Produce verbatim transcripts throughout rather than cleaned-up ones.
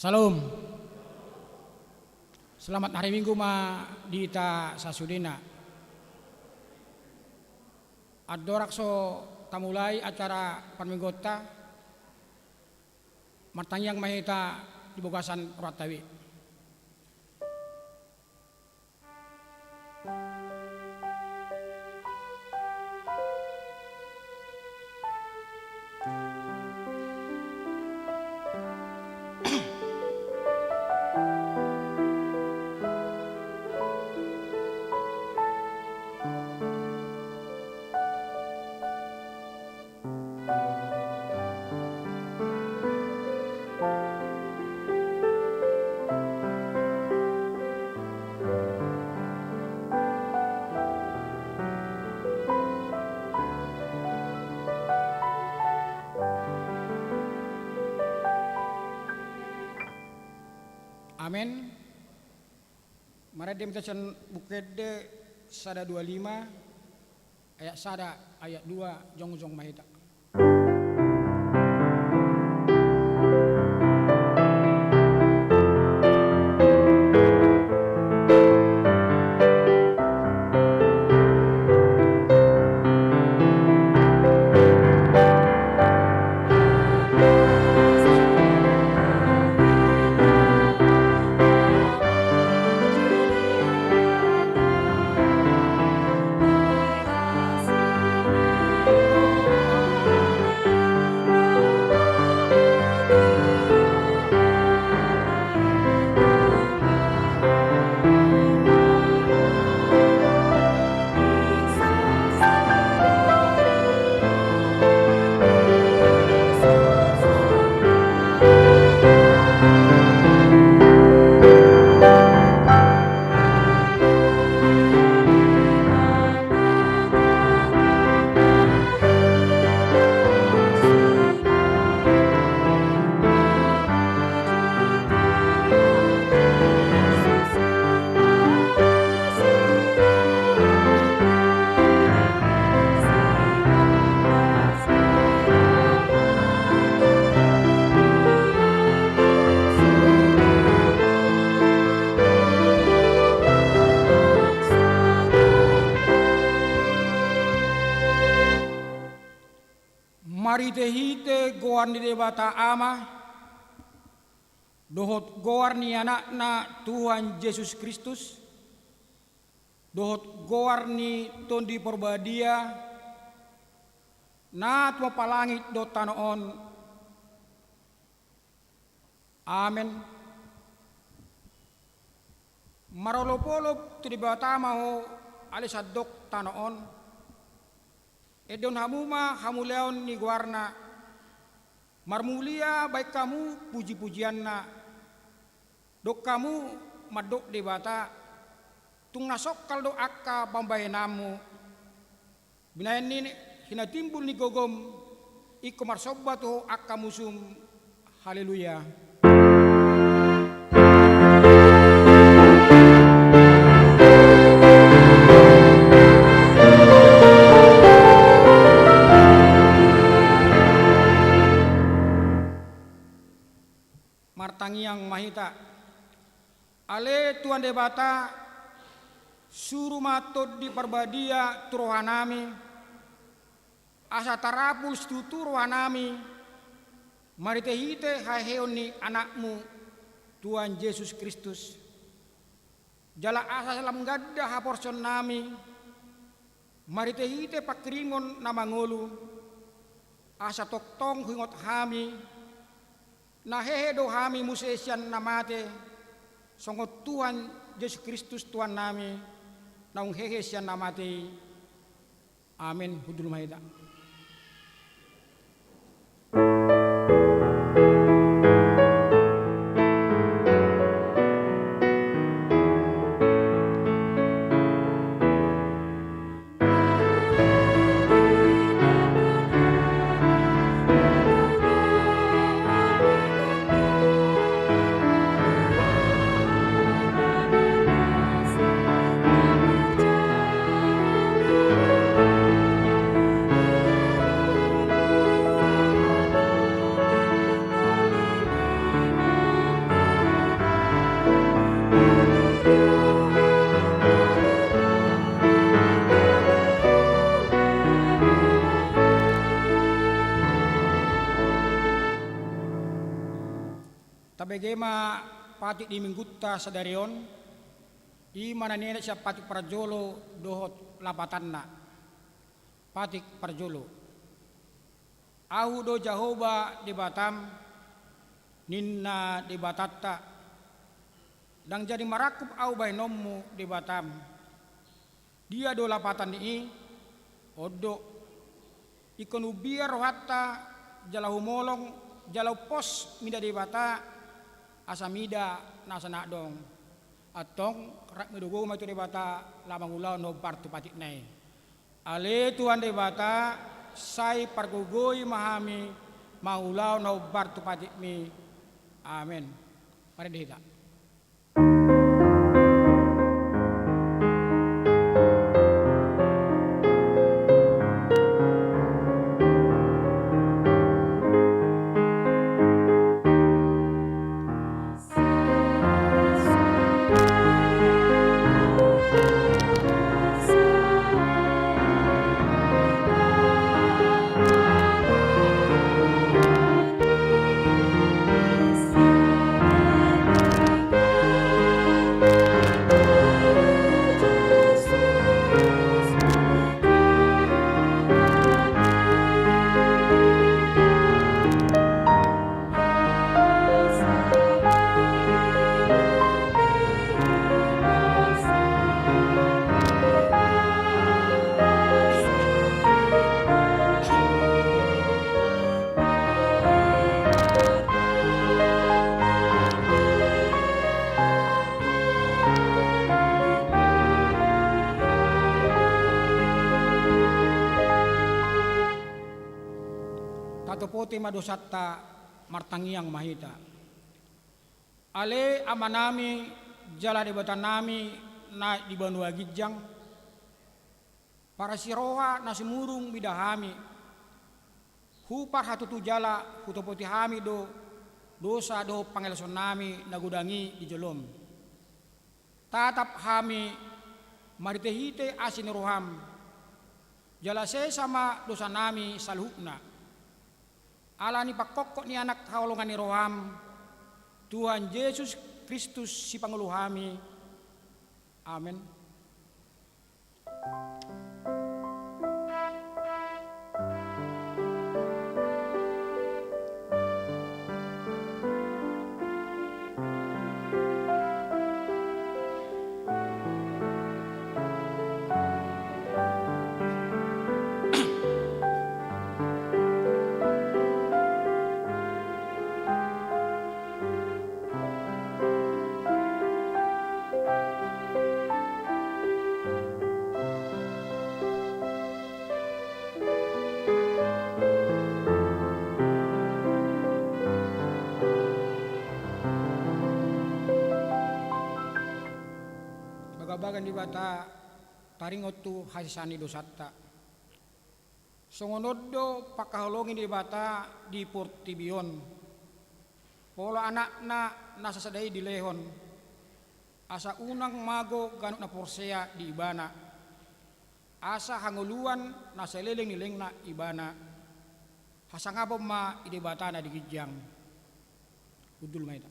Shalom. Selamat hari Minggu ma di hita sasudena. Andorang so tamulai acara parmingguonta, martangiang ma hita di bagasan rohanta be. Amen. Marende ma hita sian Buku Ende sada dua lima, ayat sada, ayat dua, jongjong ma hita. Marhitehite goar ni Debata Ama, dohot goar ni Anakna Tuhan Jesus Kristus, dohot goar ni Tondi Parbadia, na tumompa langit dohot tano on. Amen. Marolopolop tu Debata ma ho, ale sandok tano on. Endehon hamu ma hamuliaon ni goarna. Marmulia baen hamu pujipujianna. Dok hamu mandok Debata, tung na songkal do angka pambahenanmu. Binahen ni na timbul ni gogom, ingkon marsomba tu ho angka musum. Haleluya. Martangiang ma hita. Ale Tuhan Debata, suru ma Tondi Parbadia tu rohanami, asa tarapul situtu rohanami, marhitehite haheheon ni Anakmu, Tuhan Jesus Kristus. Jala asa lam ganda haporseaonnami, marhitehite pangkirimon na mangolu, asa tongtong huingot hami, na hehe do hami muse sian na mate, songon Tuhan Jesus Kristus Tuhannami, naung hehe sian na mate i. Amen. Hundul ma hita. Tema patik di minggunta sadari on, i ma na niadat sian patik parjolo dohot lapatanna. Patik parjolo. Ahu do Jahowa Debatam, ninna Debatanta. Ndang jadi marangkup ahu bahenonmu Debatam. Dia do lapatan ni i? On do. Ingkon umbiar rohanta, jala humolong, jala umpos mida Debata, asa mida nasa na adong. Antong rap ni do gogo ma i tu Debata, laho mangulahon na hombar tu patikna i. Ale Tuhan Debata, sai pargogoi ma hami mangulahon na hombar tu patikmi. Amen. Marende hita. Tatopoti ma dosanta, martangiang ma hita. Ale Amanami jala Debatanami na di banua ginjang, parasiroha na sumurung mida hami. Huparhatutu jala hutopoti hami do dosa dohot pangelesonnami na godang i di jolom. Tatap hami marhitehite asi ni roham, jala sesa ma dosanami saluhutna. Ala ni pangkophop ni Anak haholongan ni roham, Tuhan Jesus Kristus Sipangolu hami. Amen. Bagabaga ni Debata taringot tu hasesaan ni dosanta. Songon on do pangkaholongi ni Debata di portibi on. Pola Anakna na sasada i dilehon, asa unang mago ganup na porsea di Ibana, asa hangoluan na saleleng ni lelengna Ibana. Hasangapon ma di Debata na di ginjang. Hundul ma hita.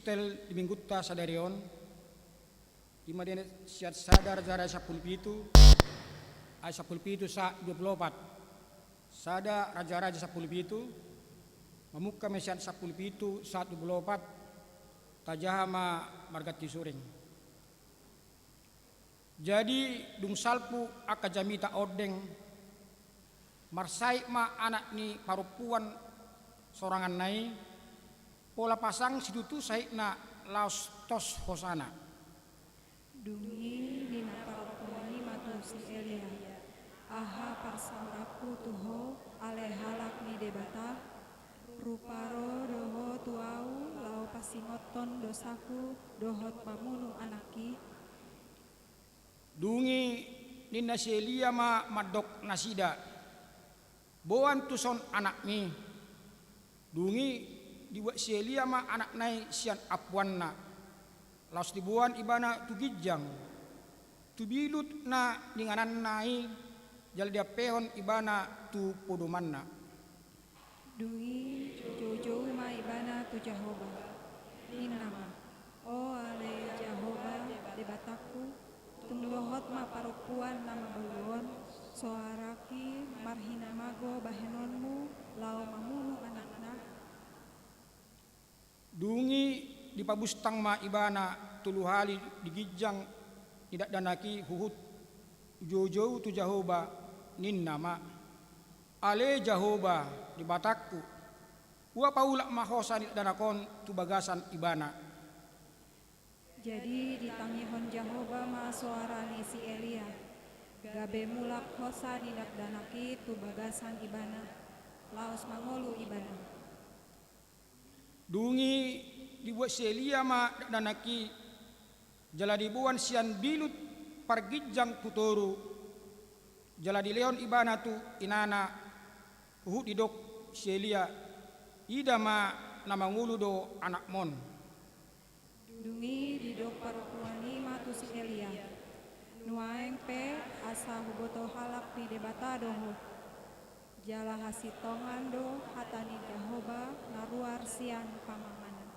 Tel di minggunta sadari on, i ma dengke sian sada Raja-raja sampulu pitu, ayat sampulu pitu sahat dua pulu opat. Sada Raja-raja sampulu pitu, mamungka ma sian sampulu pitu sahat dua pulu opat, tajaha ma marganti suring. Jadi, dung salpu angka jamita ondeng, marsahit ma anak ni parompuan soranganna i, pola pasang situtu sahitna laos tos hosana. Dung i ninna parompuan i ma tu si Elia: Aha parsaoranku tu ho, ale halak ni Debata? Rupa ro do ho tu ahu laho pasingothon dosaku dohot pamunu anakki? Dung i ninna si Elia ma mandok nasida: Boan tuson anakmi. Dung i dibuat si Elia ma anakna i sian ampuanna, laos diboan ibana tu ginjang, tu bilut na niingananna i, jala diampehon ibana tu podomanna. Dung i joujou ma ibana tu Jahowa, ninna ma: O ale Jahowa Debatangku, tung dohot ma parompuan na mabalu on, soaraki marhinamago bahenonmu laho mamunu anakna? Dung i dipabustang ma ibana tolu hali di ginjang ni dakdanak i huhut joujou tu Jahowa, ninna ma: Ale Jahowa Debatangku, ua paulak ma hosa ni dakdanak on tu bagasan ibana. Jadi ditangihon Jahowa ma soara ni si Elia, gabe mulak hosa ni dakdanak i tu bagasan ibana, laos mangolu ibana. Dung i dibuat si Elia ma dakdanak i, jala diboan sian bilut parginjang tu toru, jala dilehon ibana tu inana, huhut didok si Elia: Ida ma, na mangolu do anakmon. Dung i didok parompuan i ma tu si Elia: Nuaeng pe asa huboto halak ni Debata do ho, jala hasintongan do hata ni Jahowa na ruar sian pamanganan.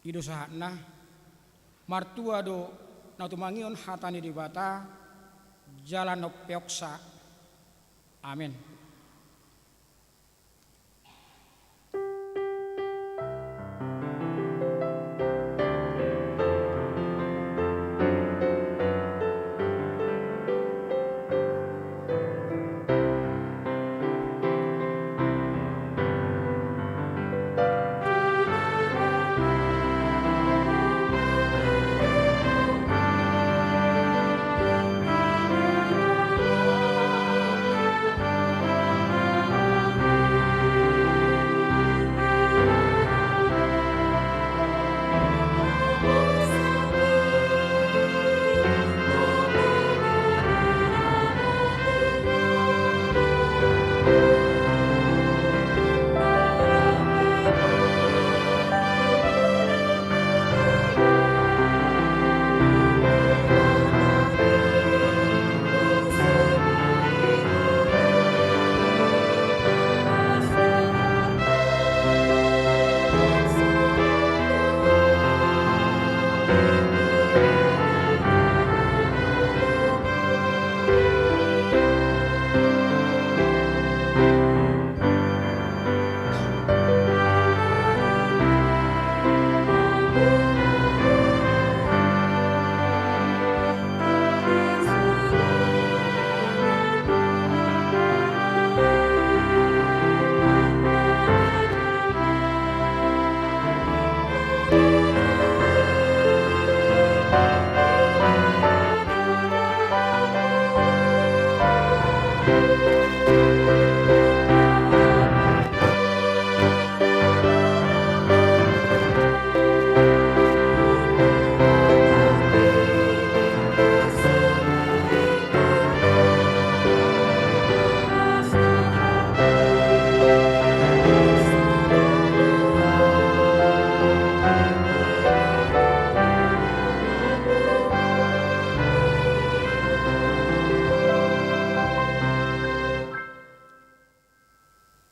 I do sahatna. Martua do na tumangihon hata ni Debata jala na umpeopsa. Amen.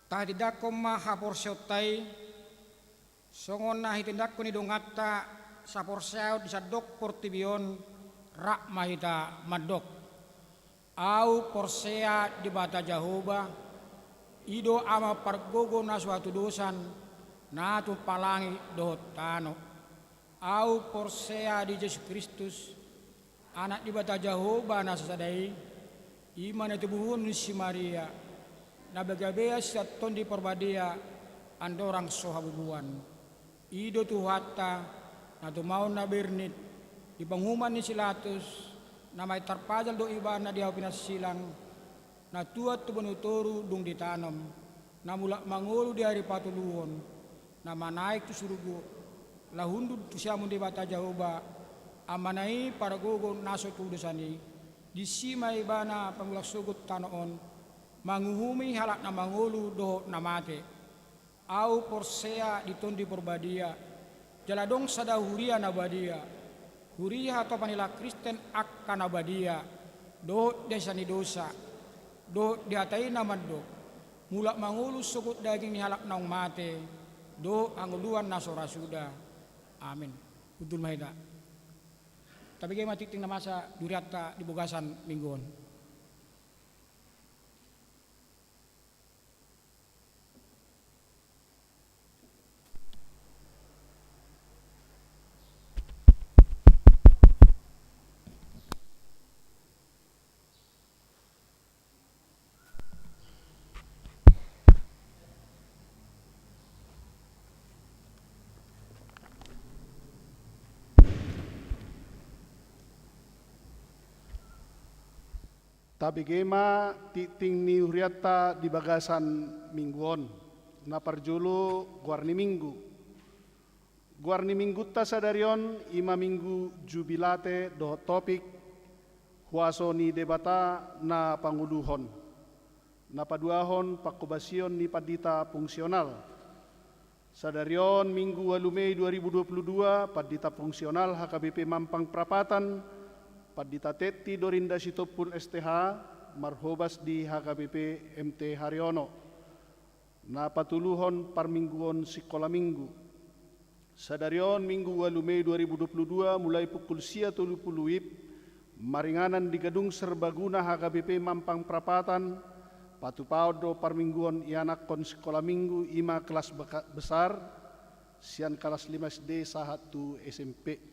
Tahatindangkon ma haporseaonta i Songon na hitindangkon ni donganta, saporseaon di sandok portibi on, rap ma hita mandok. Ahu porsea Debata Jahowa, i do Ama pargogo na so hatudosan, na tumpak langit dohot tano. Ahu porsea di Jesus Kristus, Anak Debata Jahowa na sasada i, i ma na tubuhon ni si Maria, na bagabean sian Tondi Porbadia, andorang so habubuan. I do Tuhanta, na tumaon na bernit, di panguhuman ni si Pilatus, na main tarpajal do Ibana di hau pinarsilang, na tuat tu banua toru dung ditanom, na mulak mangolu di ari patoluhon, na manaek tu surgo, laho hundul tu siamun Debata Jahowa, Amana i pargogo na so hatudosan i, disi ma Ibana pangulak sogot tano on, manguhumi halak na mangolu dohot na mate. Ahu porsea di Tondi Porbadia, jala adong sada huria na badia, huria hatopan ni halak Kristen angka na badia, dohot di hasesaan ni dosa, dohot di hata i na mandok, mulak mangolu sogot daging ni halak naung mate, dohot hangoluan na so ra suda. Amin. Hundul ma hita. Tabege ma tingting na masa di hurianta di bagasan minggu on. Tabege ma tingting ni hurianta di bagasan minggu on. Na parjolo, goar ni minggu. Goar ni minggunta sadari on i ma minggu Jubilate dohot topik, Huaso ni Debata na panguluhon. Na paduahon, panghobasion ni pandita fungsional. Sadari on, Minggu ualu Mei dua ribu dua puluh dua, pandita fungsional H K B P Mampang Prapatan, Pandita Tetti Dorinda Sitompul S T H, marhobas di H K B P M T Haryono. Na patoluhon, parmingguon sikola minggu. Sadari on, Minggu ualu Mei dua ribu dua puluh dua, mulai pukul sia tolu pulu WIB, maringanan di Gedung Serbaguna H K B P Mampang Prapatan, patupaon do parmingguon ianakhon sikola minggu, i ma kelas beka-, besar, sian kelas lima S D sahat tu S M P.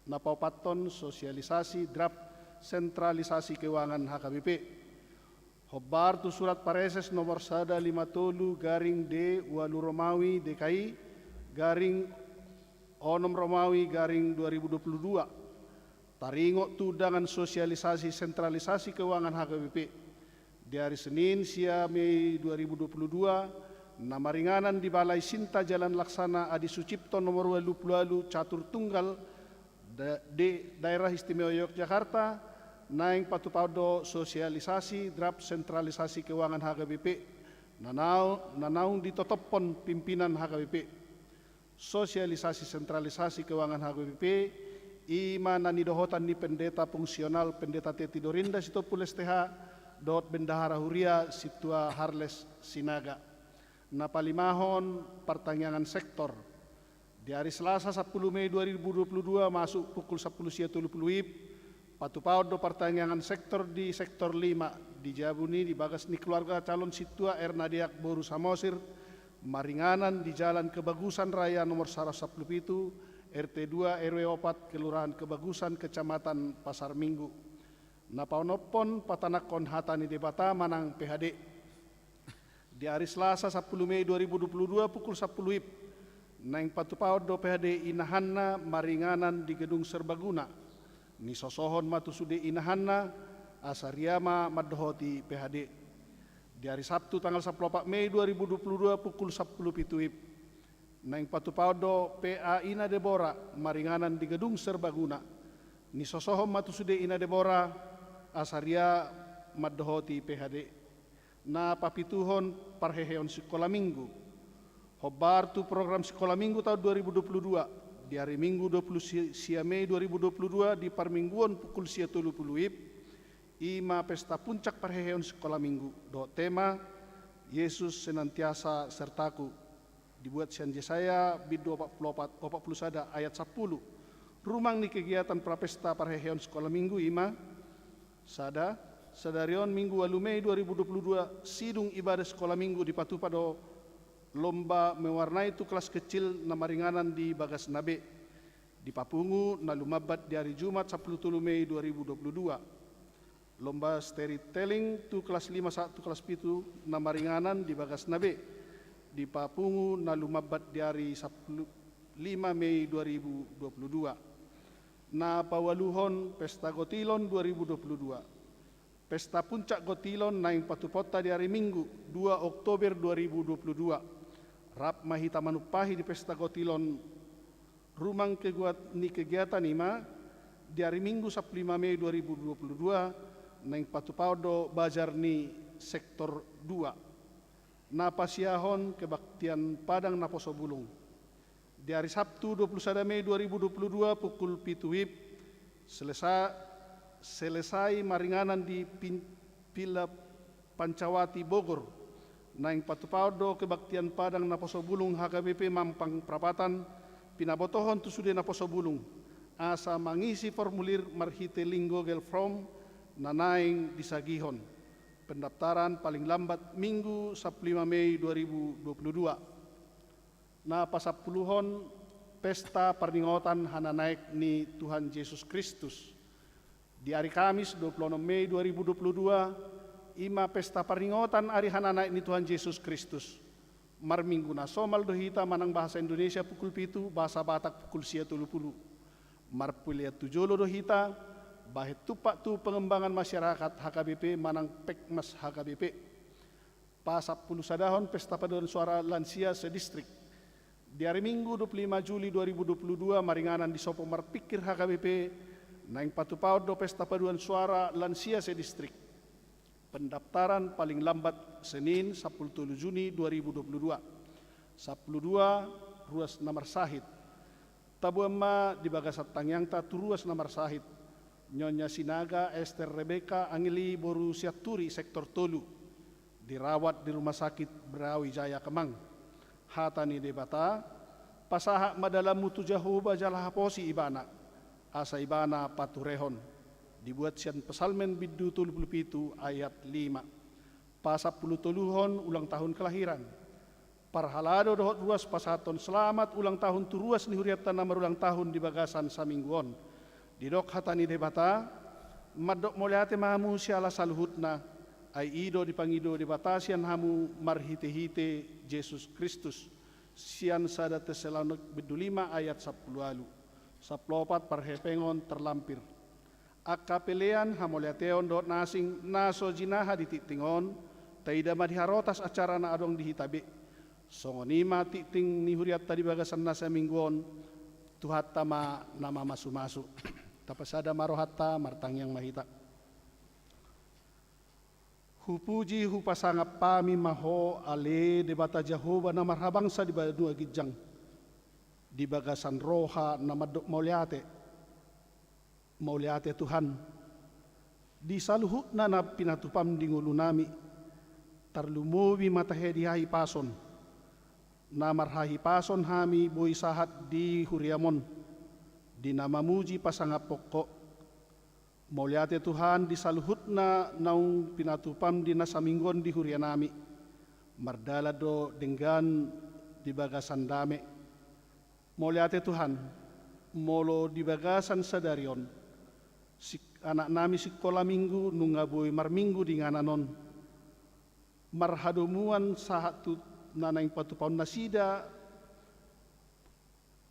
Na paopathon, sosialisasi draft sentralisasi keuangan H K B P. Hombar tu surat Pareses nomor sada lima tolu garing D ualu Romawi D K I garing onom Romawi garing dua ribu dua puluh dua. Taringot tu undangan sosialisasi sentralisasi keuangan H K B P. Di ari Senin, sia Mei dua ribu dua puluh dua, na maringanan di Balai Sinta Jalan Laksana Adi Sucipto nomor ualu pulu ualu Catur Tunggal, da-, di Daerah Istimewa Yogyakarta, naeng patupaon do sosialisasi draft sentralisasi keuangan H K B P, na nau-, na naung ditotophon pimpinan H K B P. Sosialisasi sentralisasi keuangan H K B P, i ma na nidohotan ni Pendeta Fungsional Pendeta Tetti Dorinda Sitompul S T H, dohot Bendahara Huria Sintua Harles Sinaga. Na palimahon, partangiangan sektor. Di ari Selasa, sampulu Mei dua ribu dua puluh dua, masuk pukul sampulu sia tolu pulu WIB, patupaon do partangiangan sektor di sektor lima, di jabu ni, di bagas ni keluarga calon sintua Erna Deak boru Samosir, maringanan di Jalan Kebagusan Raya nomor saratus sampulu pitu, R T dua, R W opat, Kelurahan Kebagusan, Kecamatan Pasar Minggu. Na paonomhon, patanakhon hata ni Debata manang P H D. Di ari Selasa, sampulu Mei dua ribu dua puluh dua, pukul sampulu WIB, naeng patupaon do P H D inahanna maringanan di Gedung Serbaguna. Nisosohon ma tu sude inahanna, asa ria ma mandohoti P H D. Di ari Sabtu, tanggal sampulu opat Mei dua ribu dua puluh dua, pukul sampulu pitu WIB, naeng patupaon do P A Ina Debora maringanan di Gedung Serbaguna. Nisosohon ma tu sude Ina Debora, asa ria mandohoti P H D. Na papituhon, parheheon sikola minggu. Hombar tu program sikola minggu taon dua ribu dua puluh dua, di ari Minggu dua pulu si-, sia Mei dua ribu dua puluh dua, di parmingguon pukul sia tolu pulu WIB, i ma pesta puncak parheheon sikola minggu, dohot tema, Yesus Senantiasa Sertaku. Dibuat sian Jesaya bindu opat pulu opat, opat pulu sada ayat sampulu. Rumang ni kegiatan prapesta parheheon sikola minggu i ma: sada, sadari on Minggu ualu Mei dua ribu dua pulu dua, sidung ibadah sikola minggu dipatupa do lomba mewarnai tu kelas kecil na maringanan di bagasna be, di papungu na lumambat di ari Jumat sampulu tolu Mei dua ribu dua pulu dua. Lomba storytelling tu kelas lima sahat tu kelas pitu na maringanan di bagasna be, di papungu na lumambat di ari sampulu lima Mei dua ribu dua pulu dua. Na paualuhon, pesta gotilon dua ribu dua pulu dua. Pesta puncak gotilon naeng patupaonta di ari Minggu dua Oktober dua ribu dua pulu dua. Rap ma hita manumpahi di pesta gotilon. Rumang kegiat-, ni kegiatan i ma, di ari Minggu sampulu lima Mei dua ribu dua pulu dua, naeng patupaon do bazar ni sektor dua. Na pasiahon, kebaktian Padang Naposobulung. Di ari Sabtu dua pulu sada Mei dua ribu dua pulu dua pukul pitu WIB, selesa-, selesai maringanan di pin-, Villa Pancawati Bogor, naeng patupaon do kebaktian Padang Naposobulung H K B P Mampang Prapatan, pinabotohon tu sude naposobulung, asa mangisi formulir marhite link Google Form na naeng disagihon. Pendaftaran paling lambat Minggu sampulu lima Mei dua ribu dua pulu dua. Na pasampuluhon, pesta parningotan hananaek ni Tuhan Jesus Kristus. Di ari Kamis dua pulu onom Mei dua ribu dua pulu dua, i ma pesta parningotan ari hananaek ni Tuhan Jesus Kristus. Marminggu na somal do hita manang bahasa Indonesia pukul pitu, bahasa Batak pukul sia tolu pulu. Marpelean tu jolo do hita, bahen tumpak tu pengembangan masyarakat H K B P manang Pekmas H K B P. Pasampulu sadahon, pesta paduan suara lansia sedistrik. Di ari Minggu dua pulu lima Juli dua ribu dua pulu dua, maringanan di Sopo Marpikir H K B P, naeng patupaon do pesta paduan suara lansia sedistrik. Pendaftaran paling lambat Senin sampulu tolu Juni dua ribu dua pulu dua. Sampulu dua, ruas na marsahit. Taboan ma di bagasan tangiangta tu ruas na marsahit. Nyonya Sinaga Ester Rebeka Angeli boru Sianturi, sektor tolu. Dirawat di Rumah Sakit Brawijaya Kemang. Hata ni Debata, pasahat ma dalanmu tu Jahowa jala haposi ibana, asa ibana paturehon. Dibuat sian Psalmen bindu tolu pulu pitu ayat lima. Pasampulu toluhon, ulang tahun kelahiran. Parhalado dohot ruas pasahathon selamat ulang tahun tu ruas ni hurianta na marulang tahun di bagasan saminggu on. Didok hata ni Debata, mandok mauliate ma hamu siala saluhutna, ai i do dipangido Debata sian hamu marhitehite Jesus Kristus. Sian sada Tesalonik bindu lima ayat sampulu ualu. Sampulu opat, parhepengon terlampir. Angka pelean, hamauliateon dohot na asing na so jinaha di tingting on, taida ma di harotas acara na adong di hita be. Songon i ma tingting ni hurianta di bagasan na saminggu on. Tuhanta ma na mamasumasu. Tapasada ma rohanta, martangiang ma hita. Hupuji, hupasangap hami ma Ho, ale Debata Jahowa na marhabangsa di banua ginjang, di bagasan roha na mandok mauliate. Mauliate Tuhan, di saluhutna na pinatupam di ngolunami, tarlumobi ma tahe di hahipason. Na marhahipason hami boi sahat di huriam on, di na mamuji pasangaphon Ho. Mauliate Tuhan di saluhutna naung pinatupam di na saminggu on di hurianami. Mardalan do denggan di bagasan dame. Mauliate Tuhan, molo di bagasan sadari on, sik-, anaknami sikola minggu nunga boi marminggu di inganan on. Marhadomuan sahat tu na naeng patupaon nasida,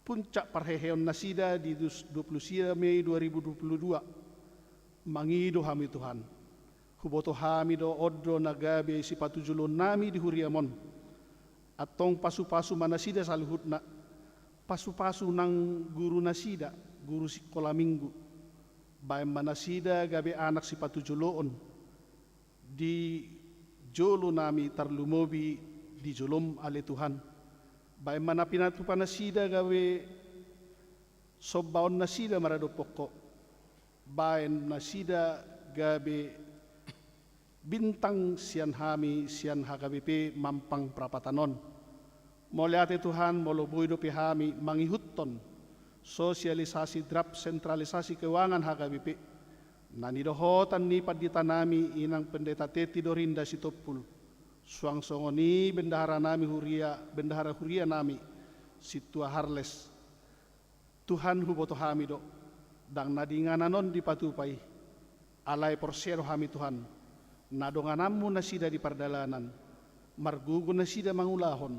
puncak parheheon nasida di dus-, dua pulu sia Mei dua ribu dua pulu dua. Mangido hami Tuhan. Huboto hami do on do na gabe sipatujoloonnami di huriam on. Antong pasupasu ma nasida saluhutna. Pasupasu nang guru nasida, guru sikola minggu. Baen ma nasida gabe anak sipatujoloon. Di jolonami tarlumobi di jolom ale Tuhan. Baen ma na pinatupa nasida gabe sombaon nasida maradophon Ho. Baen nasida gabe bintang sian hami sian H K B P Mampang Prapatan on. Mauliate Tuhan, molo boi dope hami mangihuthon sosialisasi draft sentralisasi keuangan H K B P na nidohotan ni pandita nami Inang Pendeta Teti Dorinda Sitompul, suang songon i bendahara nami huria, bendahara huria nami Sintua Harles. Tuhan, huboto hami do, ndang na di inganan on dipatupa i. Alai porsea do hami Tuhan, na dongananmu nasida di pardalanan, margogo nasida mangulahon,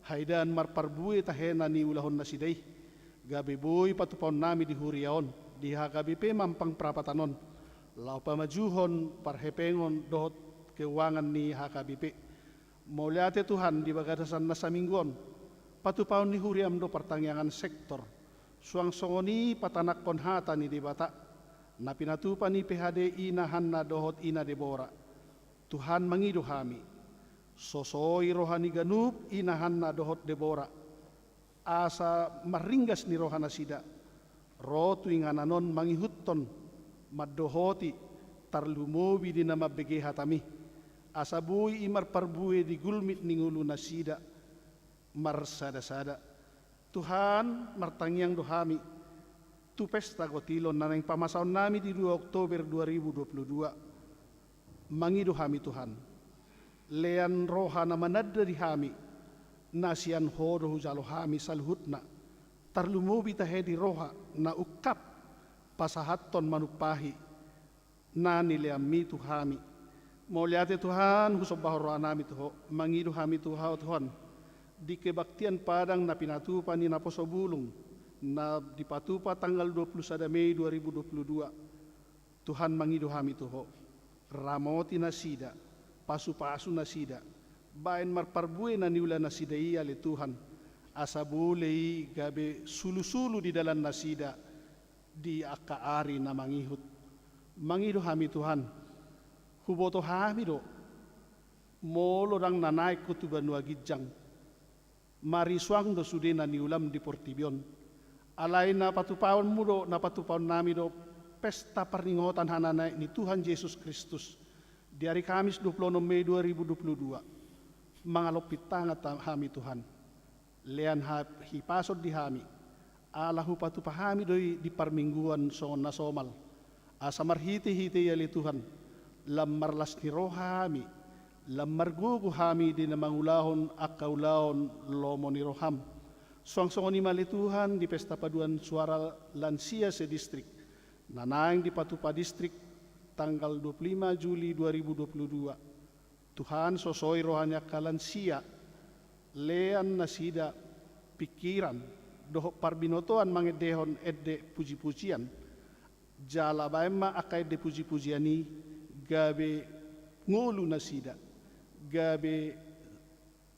haidaan marparbue tahe na niulahon nasida i, gabe boi patupaon nami di huria on, di H K B P Mampang Prapatan on, laho pamajuhon parhepengon dohot keuangan ni H K B P. Mauliate Tuhan, di bagasan na saminggu on, patupaon ni huriam do partangiangan sektor, suang songon i patanakhon hata ni Debata, na pinatupa ni P H D Ina Hanna dohot Ina Debora. Tuhan, mangido hami, sosoi roha ni ganup Ina Hanna dohot Debora, asa marringgas ni roha nasida, ro tu inganan on mangihuthon, mandohoti, tarlumobi di na mambege hatami, asa boi i marparbue di gulmit ni ngolu nasida, marsada-sada. Tuhan, martangiang do hami tu pesta gotilon na naeng pamasaon nami di dua Oktober dua ribu dua puluh dua. Mangido hami Tuhan, lean roha na mananda di hami, na sian Ho do hujalo hami saluhutna, tarlumobi tahe di roha na ungkap pasahathon manumpahi na nileanmi tu hami. Mauliate Tuhan, husombahon roha nami tu Ho, mangido hami tu Ho Tuhan, di kebaktian Padang na pinatupa ni naposo bulung, na dipatupa tanggal dua puluh sada Mei dua ribu dua puluh dua. Tuhan, mangido hami tu Ho, ramoti nasida, pasu-pasu nasida, baen marparbue na niula nasida i ale Tuhan, asa boi i gabe sulu-sulu di dalan nasida, di angka ari na mangihut. Mangido hami Tuhan, huboto hami do, molo ndang na naeng Ho tu banua ginjang, marisuang do sude na niulam di portibi on. Alai na patupaonmu do, na patupaon nami do, pesta parningotan hananaek ni Tuhan Jesus Kristus, di ari Kamis dua puluh onom Mei dua ribu dua puluh dua. Mangalompit tangan ta-, hami Tuhan. Lean hahipason di hami, ala hupatupa hami do i di parmingguan songon na somal. Asa marhite-hite i ale Tuhan, lam marlas ni roha hami, lam margogo hami di na mangulahon angka ulaon lomo ni roham. Suang songon i ma ale Tuhan di pesta paduan suara lansia se-distrik, na naeng dipatupa distrik tanggal dua puluh lima Juli dua ribu dua puluh dua. Tuhan, sosoi roha ni angka lansia, lean nasida pingkiran dohot parbinotoan mangendehon ende puji-pujian. Jala baen ma angka ende puji-pujian i gabe ngolu nasida, gabe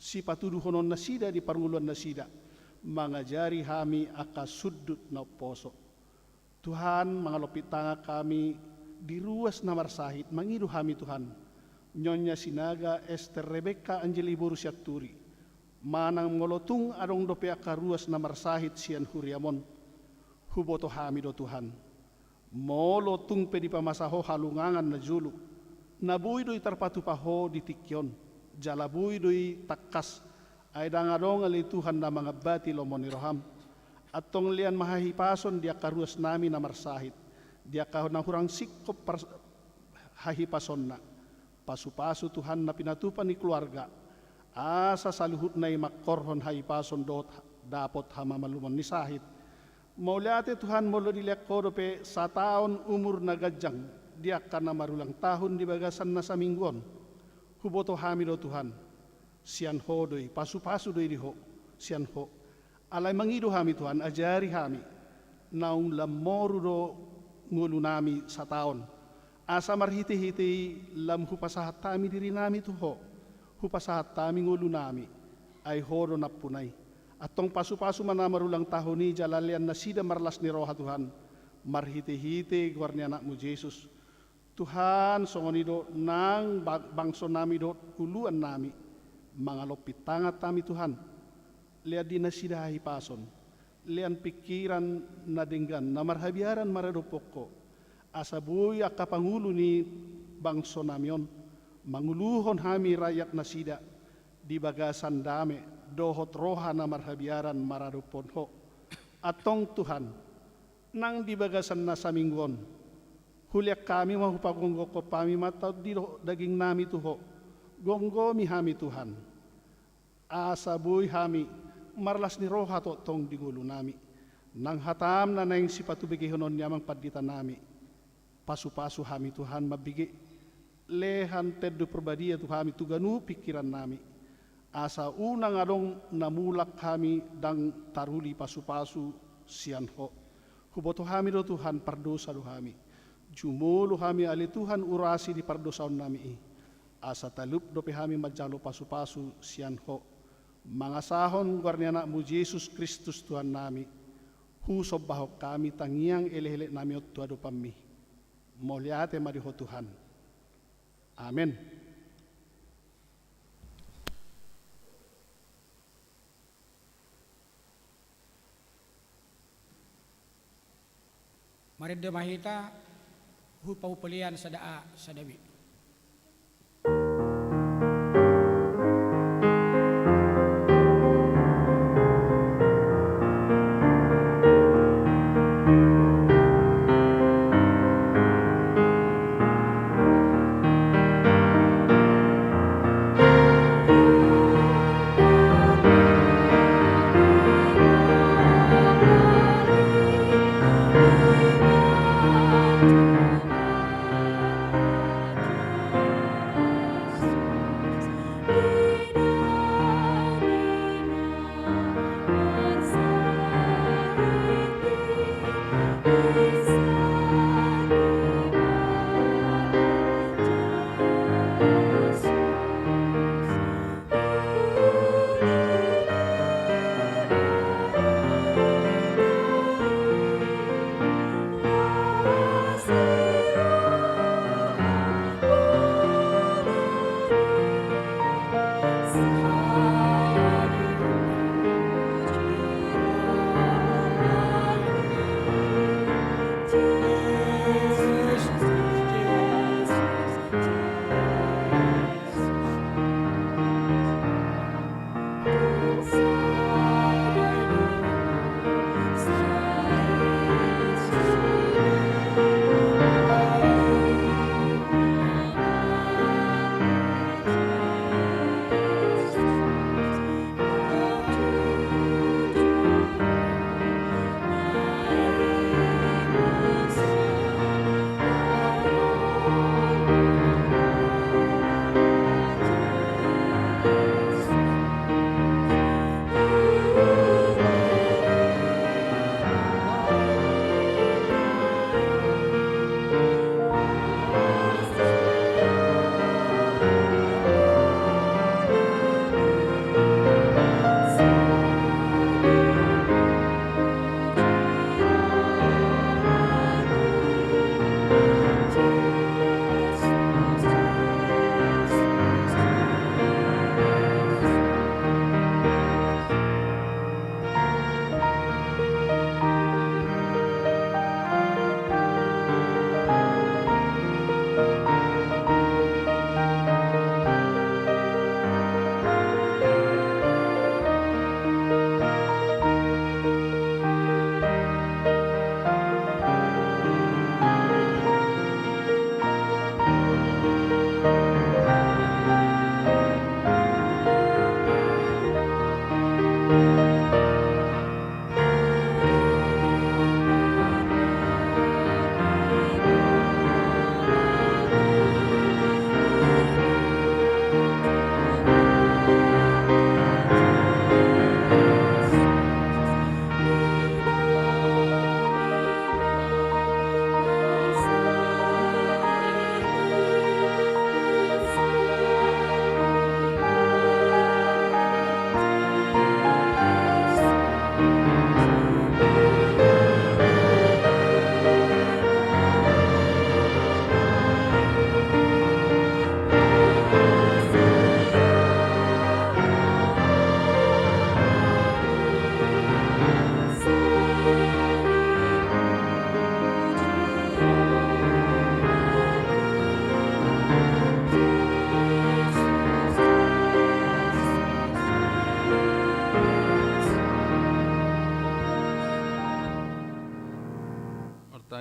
sipatuduhonon nasida di parngoluan nasida, mangajari hami angka sundut na umposo. Tuhan, mangalompit tangan hami di ruas na marsahit, mangido hami Tuhan. Nyonya Sinaga Ester Rebekka Anjeliboru Sianturi, manang molo tung adong dope angka ruas na marsahit sian huriam on, huboto hami do Tuhan. Molo tung pe dipamasa Ho halungangan na jolo, na boi do i tarpatupa Ho di tingki on, jala boi do i tangkas, ai ndang adong ale Tuhan na mangambati lomo ni roham. Antong lean ma hahipason di angka ruas nami na marsahit, di angka na hurang singkop par-, hahipasonna. Pasu-pasu Tuhan na pinatupa ni keluarga, asa saluhutna i mangkorhon hahipason dohot dapot hamamalumon ni sahit. Mauliate Tuhan, molo dilean Ho dope sataon umur na ganjang di angka na marulang tahun di bagasan na saminggu on. Huboto hami do Tuhan, sian Ho do i, pasu-pasu do i di Ho, sian Ho. Alai mangido hami Tuhan, ajari hami, naung lam moru do ngolu nami sataon. Asa marhite-hite i lam hupasahat hami diri nami tu Ho, hupasahat hami ngolu nami, ai Ho do nampuna i. Antong pasu-pasu ma na marulang tahun i jala lean nasida marlas ni roha Tuhan, marhite-hite goar ni Anakmu Jesus. Tuhan, songon i do nang ba-, bangso nami dohot uluan nami, mangalompit tangan hami Tuhan. Lean di nasida hahipason, lean pingkiran na denggan, na marhabiaran maradophon Ho, asa boi angka pangulu ni bangso nami on, manguluhon hami rakyat nasida, di bagasan dame, dohot roha na marhabiaran maradophon Ho. Antong Tuhan, nang di bagasan na saminggu on, hulean hami ma hupagonggohon hami ma tondi dohot dagingnami tu Ho. Gomgomi hami Tuhan, asa boi hami marlas ni roha tongtong di ngolunami. Nang hataM na naeng sipatubegehonon ni Amang panditanami, pasupasu hami Tuhan mambege. Lehon Tondi Parbadia tu hami tu ganup pingkirannami, asa unang adong na mulak hami ndang taruli pasupasu sian Ho. Huboto hami do Tuhan, pardosa do hami. Jumolo hami ale Tuhan urasi di pardosaonnami i, asa talup dope hami manjalo pasupasu sian Ho. Mangasahon goar ni AnakMu Jesus Kristus Tuhannami, husombahon hami tangiang elekeleknami on tu adopanMi. Mauliate ma di Ho Tuhan. Amen. Marende ma hita, hupaupalian sada A, sada B.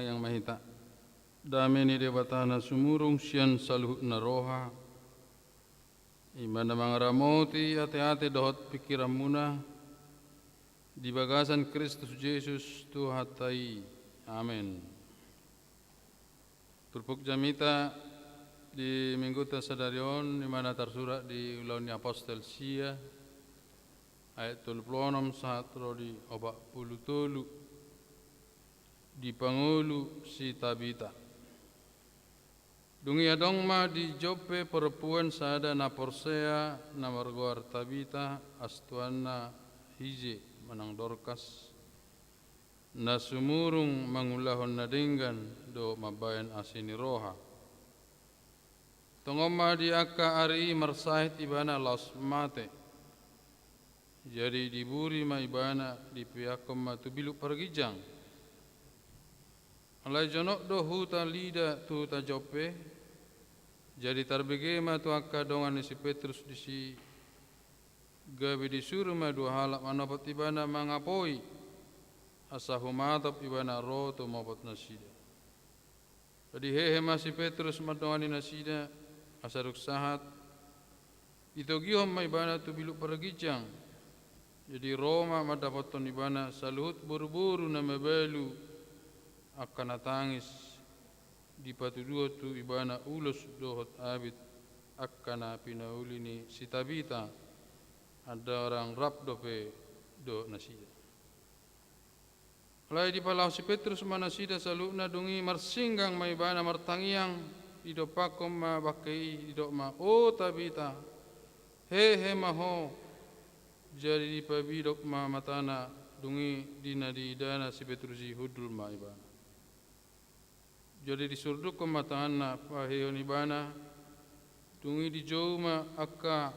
Yang mahita. Dame ni Debata na sumurung sian saluhutna roha, i ma na mangaramoti ateate dohot pingkiranmuna di bagasan Kristus Jesus Tuhanta i. Amen. Turpuk jamita di mingguta sadari on, i ma na tarsurat di Ulaon ni Apostel sia, ayat tolu pulu onom sahat ro di opat pulu tolu. Dipangolu si Tabita. Dung i adong ma di Joppe perempuan sada na porsea na margoar Tabita, astuanna Hije manang Dorkas, na sumurung mangulahon na denggan dohot mambahen asi ni roha. Tongon ma di angka ari i marsahit ibana laos mate. Jadi diburi ma ibana, dipeakkon ma tu biluk parginjang. Alai jonok do huta Lida tu huta Joppe. Jadi tarbege ma tu angka dongan ni si Petrus disi, gabe disuru ma dua halak manopot ibana mangapoi, asa humatop ibana ro tumopot nasida. Jadi hehe ma si Petrus mandongani nasida, asa dung sahat ditogihon ma ibana tu biluk parginjang. Jadi ro ma mandapothon ibana saluhut boruboru na mabalu angka na tangis, dipatuduhon tu ibana ulos dohot abit angka na pinauli ni si Tabita, andorang rap dope dohot nasida. Alai dipalaho si Petrus ma nasida saluhutna, dung i marsinggang ma ibana martangiang, didompakkon ma bangke i, didok ma, "O Tabita, hehe ma ho!" Jadi dipabidok ma matana, dung i di na diidana si Petrus i hundul ma ibana. Jadi disurdukkon ma tanganna pahehehon ibana, dung i dijou ma angka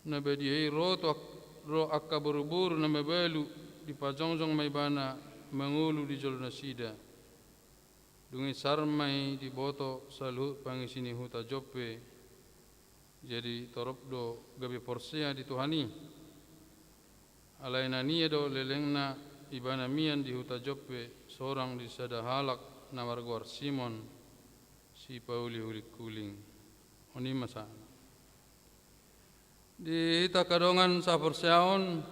na badia i ro tu ak-, ro angka boruboru na mabalu, dipajongjong ma ibana mangolu di jolo nasida. Dung i sar ma i diboto saluhut pangisi ni huta Joppe. Jadi torop do gabe porsea di Tuhan i. Alai na nia do lelengna ibana mian di huta Joppe, sorang di sada halak na margoar Simon, sipauli hulingkuling. On i ma sa. Di hita angka dongan saporseaon,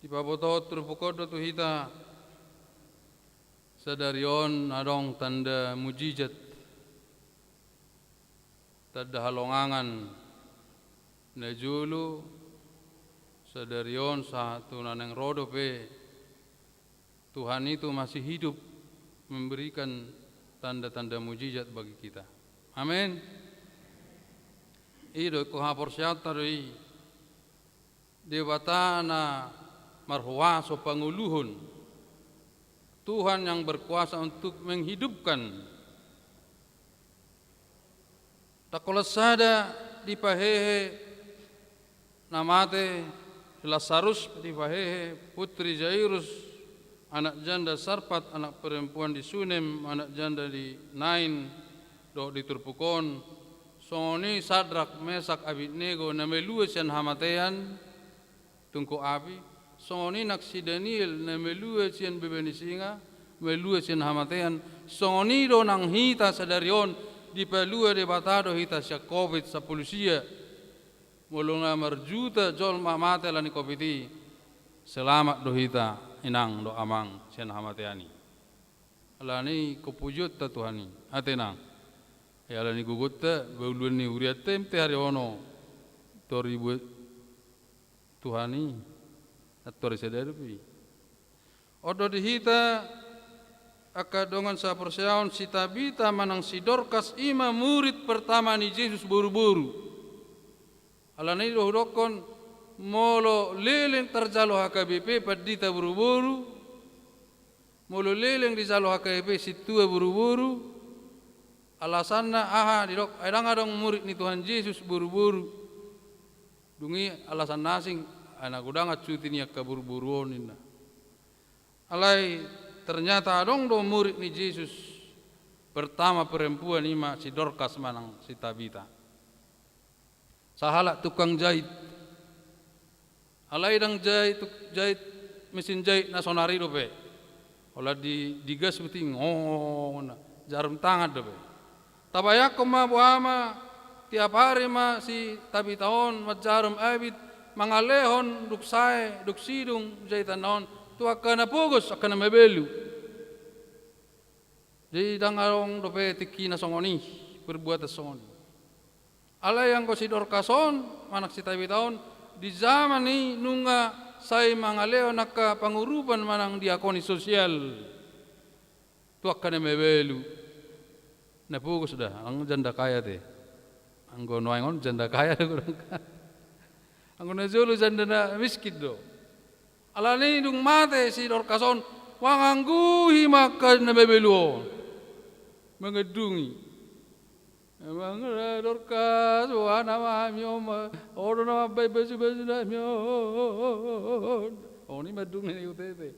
dipabotohon turpuk on do tu hita sadari on adong tanda mujizat, tanda halongangan na jolo sadari on sahat tu na naeng ro dope. Tuhan itu masih hidup, memberikan tanda-tanda mujizat bagi kita. Amin. I do ingkon haporseaonta do i. Debata na marhuaso pangoluhon. Tuhan yang berkuasa untuk menghidupkan. Ndang holan sada dipahehe na mate, si Lasarus dipahehe, putri Jairus, anak janda Sarpat, anak perempuan di Sunem, anak janda di Nain, dohot di turpuk on, songon i Sadrak, Mesak, Abednego, na malua sian hamatean, tungkot api, songon i nang si Daniel na malua sian bebe ni singa, malua sian hamatean, songon i do nang hita sadari on dipalua Debata do hita sian covid sampulu sia. Molo na marjuta jolma mate ala ni covid i, selamat do hita inang dohot amang sian hamatean i. Ala ni i ingkon pujionta Tuhan i, ate nang. Ia ala ni gogonta, bauluan ni hurianta i mate ari on, tor dibuat Tuhan i, antor i sada dope i. On do di hita angka dongan saporseaon, si Tabita manang si Dorkas i ma murid pertama ni Jesus boruboru. Ala ni i do hudokkon, molo leleng tarjalo H K B P pandita boruboru, molo leleng dijalo H K B P sintua boruboru, alasanna aha? Didok, ai ndang adong murid ni Tuhan Jesus boruboru. Dung i alasan na asing, ai na godang ancuti ni angka boruboru on ninna. Alai ternyata adong do murid ni Jesus pertama perempuan, i ma si Dorkas manang si Tabita. Sahalak tukang jait. Alai ndang jait, tuk-, jait, mesin jait na sonari dope. Holan di, digas beting, oh, na, jarum tangan dope. Tabayangkon ma boha ma, tiap ari ma si Tabita on manjarum abit, mangalehon dung sae, dung sidung jaitanna on, tu angka na pogos, angka na mabalu. Jadi ndang adong dope tingkina songon i, perbuatan songon i. Alai anggo si Dorkas on, manang si Tabita on, di zaman i nunga sai mangalehon angka pangurupan manang diakoni sosial. Tu angka na mabalu. Na pogos da, ndang janda kaya te. Anggo nuaeng on janda kaya da godang. Anggo na jolo janda na miskin do. Alani dung mate si Dorkas on, mangangguhi ma angka na mabalu on. Mangandungi. Amang Dorkas, boha nama hami on ma, odo nama bai baju-baju nami on. On i mandung ni utete.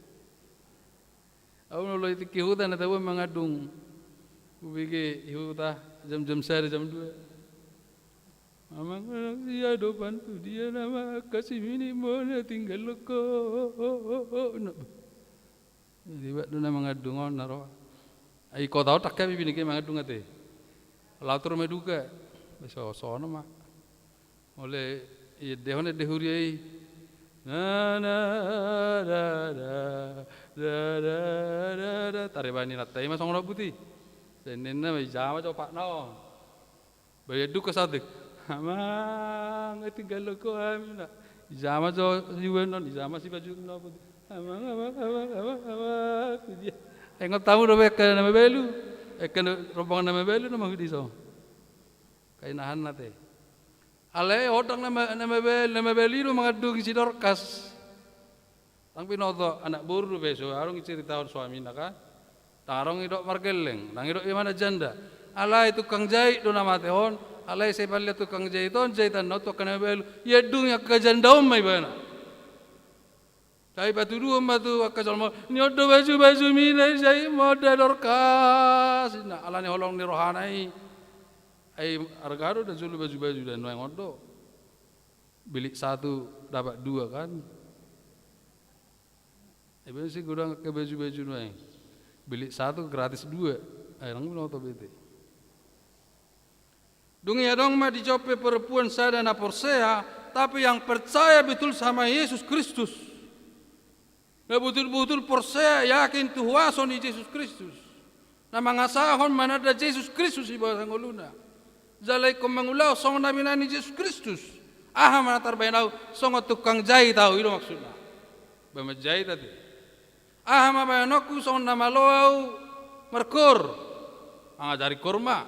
Au molo i tingki huta na tabo mangandung. Ubege i huta jam-jam sada jam dua. Amang, dia dopan tu dia nama kasih mini mona tinggal loko. Jadi bak do na mangandung on na ro. Ai kota otak kami bini ke mangandung ate. Latur ma duka. Beso sono ma. Molo i dehon de huria i. Na na da da da da da da. Tarebani natta i ma songon buti. Senen nama i jama copak na on. Bayan duka satik. Amang, tinggal loko hami na. I jama jo siuan on, i jama si baju na. Amang, amang, amang, amang, amang. Dia. Engot tamu dope angka na mabalu. Angka rombongan na mabalu na mangudi so. Kainahan na te. Alai odang na ma-, na mabalu, na mabalu i do mangandungi si Dorkas. Ndang binoto anak boru dope so, adong i ciritahon suamina kan. Ndang adong i dok margelleng, ndang i dok imana janda. Alai tukang jait do na mate on, alai sai palia tukang jait on, jaitanna on tu angka na mabalu. Iandungi angka janda on ma ibana. Sai patuduhon ma tu angka jolma, ni on do baju-baju mina i sai ma da Dorkas. Na alani holong ni rohana i. Ai arga do da jolo baju-baju da nuaeng on do. Beli satu dapat dua kan. Ibaen si godang angka baju-baju nuaeng. Beli satu gratis dua. Ai ndang binoto be te. Dung i adong ma di Joppe perempuan sada na porsea, tapi yang percaya betul sama Yesus Kristus. Na butul-butul porsea yakin tu huaso ni Jesus Kristus. Na mangasahon mananda Jesus Kristus di bagasan ngoluna. Jala ingkon mangulahon songon na binahen ni Jesus Kristus. Aha ma na tarbahen au songon tukang jait au i do maksudna. Ba manjait ate. Aha ma bahenonku songon na malo au markoor. Mangajari koor ma.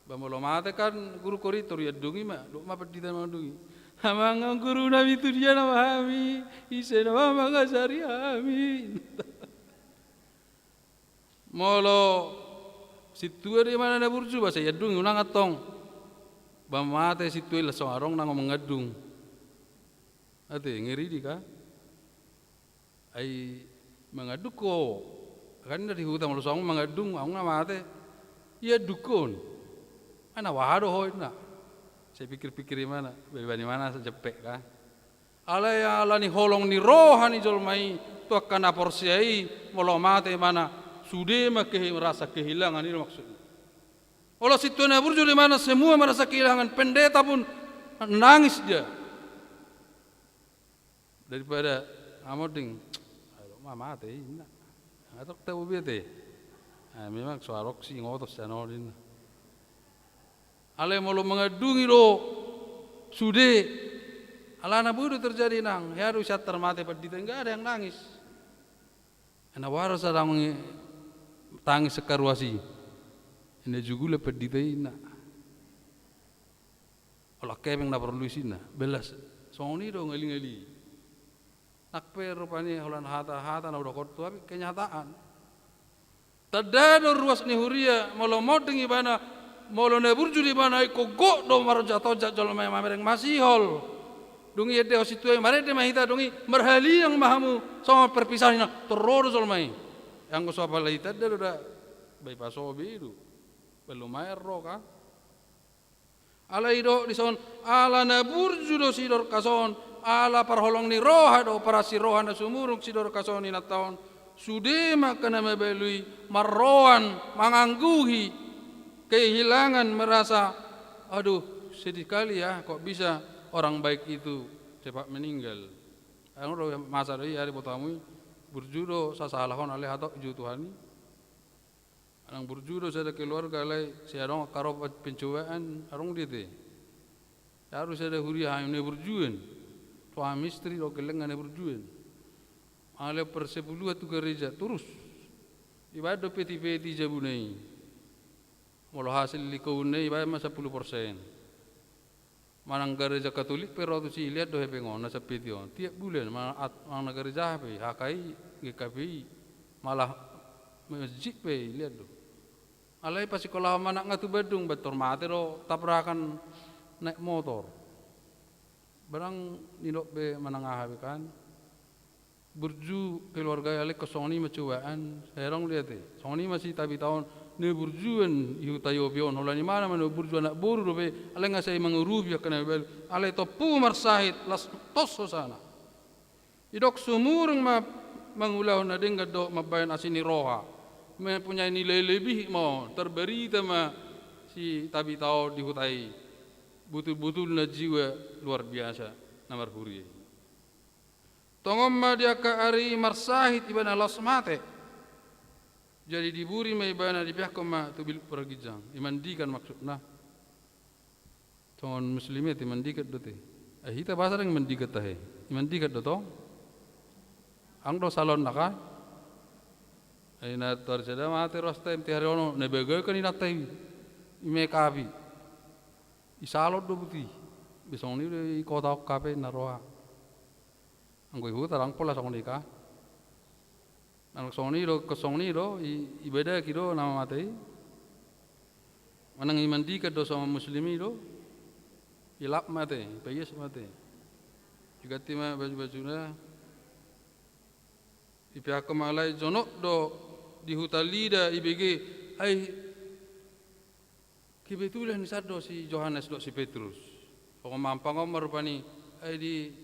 Ba molo mate kan guru koritor iandungi ma, dok ma pandita mangandungi. Amang guru nami tu dia nama hami, ise nama mangajari hami. Molo sintua do imana na burju ba sai iandungi unang antong. Ba mate sintua i langsung adong nang mangandung. Ate ngeri di ka. Ai mangandung ho. Kan na di huta molo songon mangandung, aung na mate. Iandungkon. Ai na boha do ho inna. Sai pikir-pikir imana, bebani mana sa jeppek ka. Alai alani holong ni roha ni jolma i, tu angka na porsea i, molo mate imana, sude ma kehi-, rasa kehilangan i do maksudna. Olo sintua na burju do imana semua merasa kehilangan, pendeta pun nangis dia. Daripada amonding, ai dok ma mate i inna. Atok tabo be te. Ai memang so adong si ngotos sian on inna. Alai molo mangandungi do sude. Alana boi do terjadi nang. Hea do sian tarmate pandita, nggak ada yang nangis. Ena wara sadang tangis sekaruasi. Ena jugula pandita inna. Olah kepeng na porlu isinna, belas. Songon i do ngali-ngali. Nang pe rupani holan hata-hata na udok on tu, tapi kenyataan. Tanda do ruas ni huria, molo monding ibana, molo na burju do ibana, ingkon gok do marojak-ojak jolma i mamereng masihol. Dung i endehon sintua i, marende ma hita, dung i marhaliang ma hamu, songon perpisahan inna, torro do jolma i. Anggo so apala i tanda do da, bai pasobi i do. Belum aer ro kan. Alai didok dison, ala na burju do si Dorkas on, ala parholong ni roha do, parasi roha na sumurung si Dorkas on inanta on, Sude ma angka na mabalu i marroan, mangangguhi, kehilangan, merasa, "Aduh, sedih kali ya, kok bisa orang baik itu cepat meninggal." Anu do masa do i, ari botomu i, burju do sasahalak on, alai hatop jo Tuhan i. Manang burju do sada keluarga, alai sai adong angka ro pencobaan, adong do i ate. Sai do sada huria hami na burjuon. Suami istri do, gellengna na burjuon. Alai persepuluhan tu gareja, torus. Dibaen do peti-peti jabuna i. Molo hasil likounna i, dibaen ma sampulu persen. Manang gareja Katolik pe ro tusi, dilean do hepeng on, na sampeti on. Tiap bulan, manang at-, manang na gareja aha pe, H K I, G K P I, malah masjid pe dilean do. Alai pasikolahon ma anak nga tu Bandung, baen tor mate do tabrakan naik motor. Barang nidok be manang aha be kan. Burju keluarga i, alai songon i ma cobaan, sai adong do i ate. Songon i ma si Tabita on, na burjuon i huta i ope on, holan imana ma na burju, anak boru dope, alai nga sai mangurupi angka na mabalu, alai tompu marsahit, las tos hosana. Didok sumurung ma mangulahon na denggan dohot mambaen asi ni roha, mempunyai nilai lebih ma on, tarbarita ma si Tabita on di huta i, butul-butulna jiwa luar biasa na marhuria i. Tongon ma di angka ari i marsahit ibana laos mate. Jadi diburi ma ibana, dipeakhon ma tu bilik parginjang. Imandikan maksudna. Songon muslim i ate, imandikan do ate. Eh, hita boasa ndang imandikan tahe? Imandikan do tong. Adong do salon na kan. Eh, na tor sada mate rohasta, M T hari ono, na bagakan inanta i. I make up i. I salon do buti. Be songon i do i kota on hape na roa. Anggo i huta ndang pola songon i kan. Manang songon i do, ingkon songon i do, i, ibadaki do na mamate i. Manang imandikan do songon muslim i do. Ilap ma ate, ipaias ma ate. Iganti ma baju-bajuna. Ipeakhon ma, alai jonok do di huta Lida ibege, ai kebetulan i san do si Johannes dohot si Petrus. Songon mampang on ma rupani, ai di,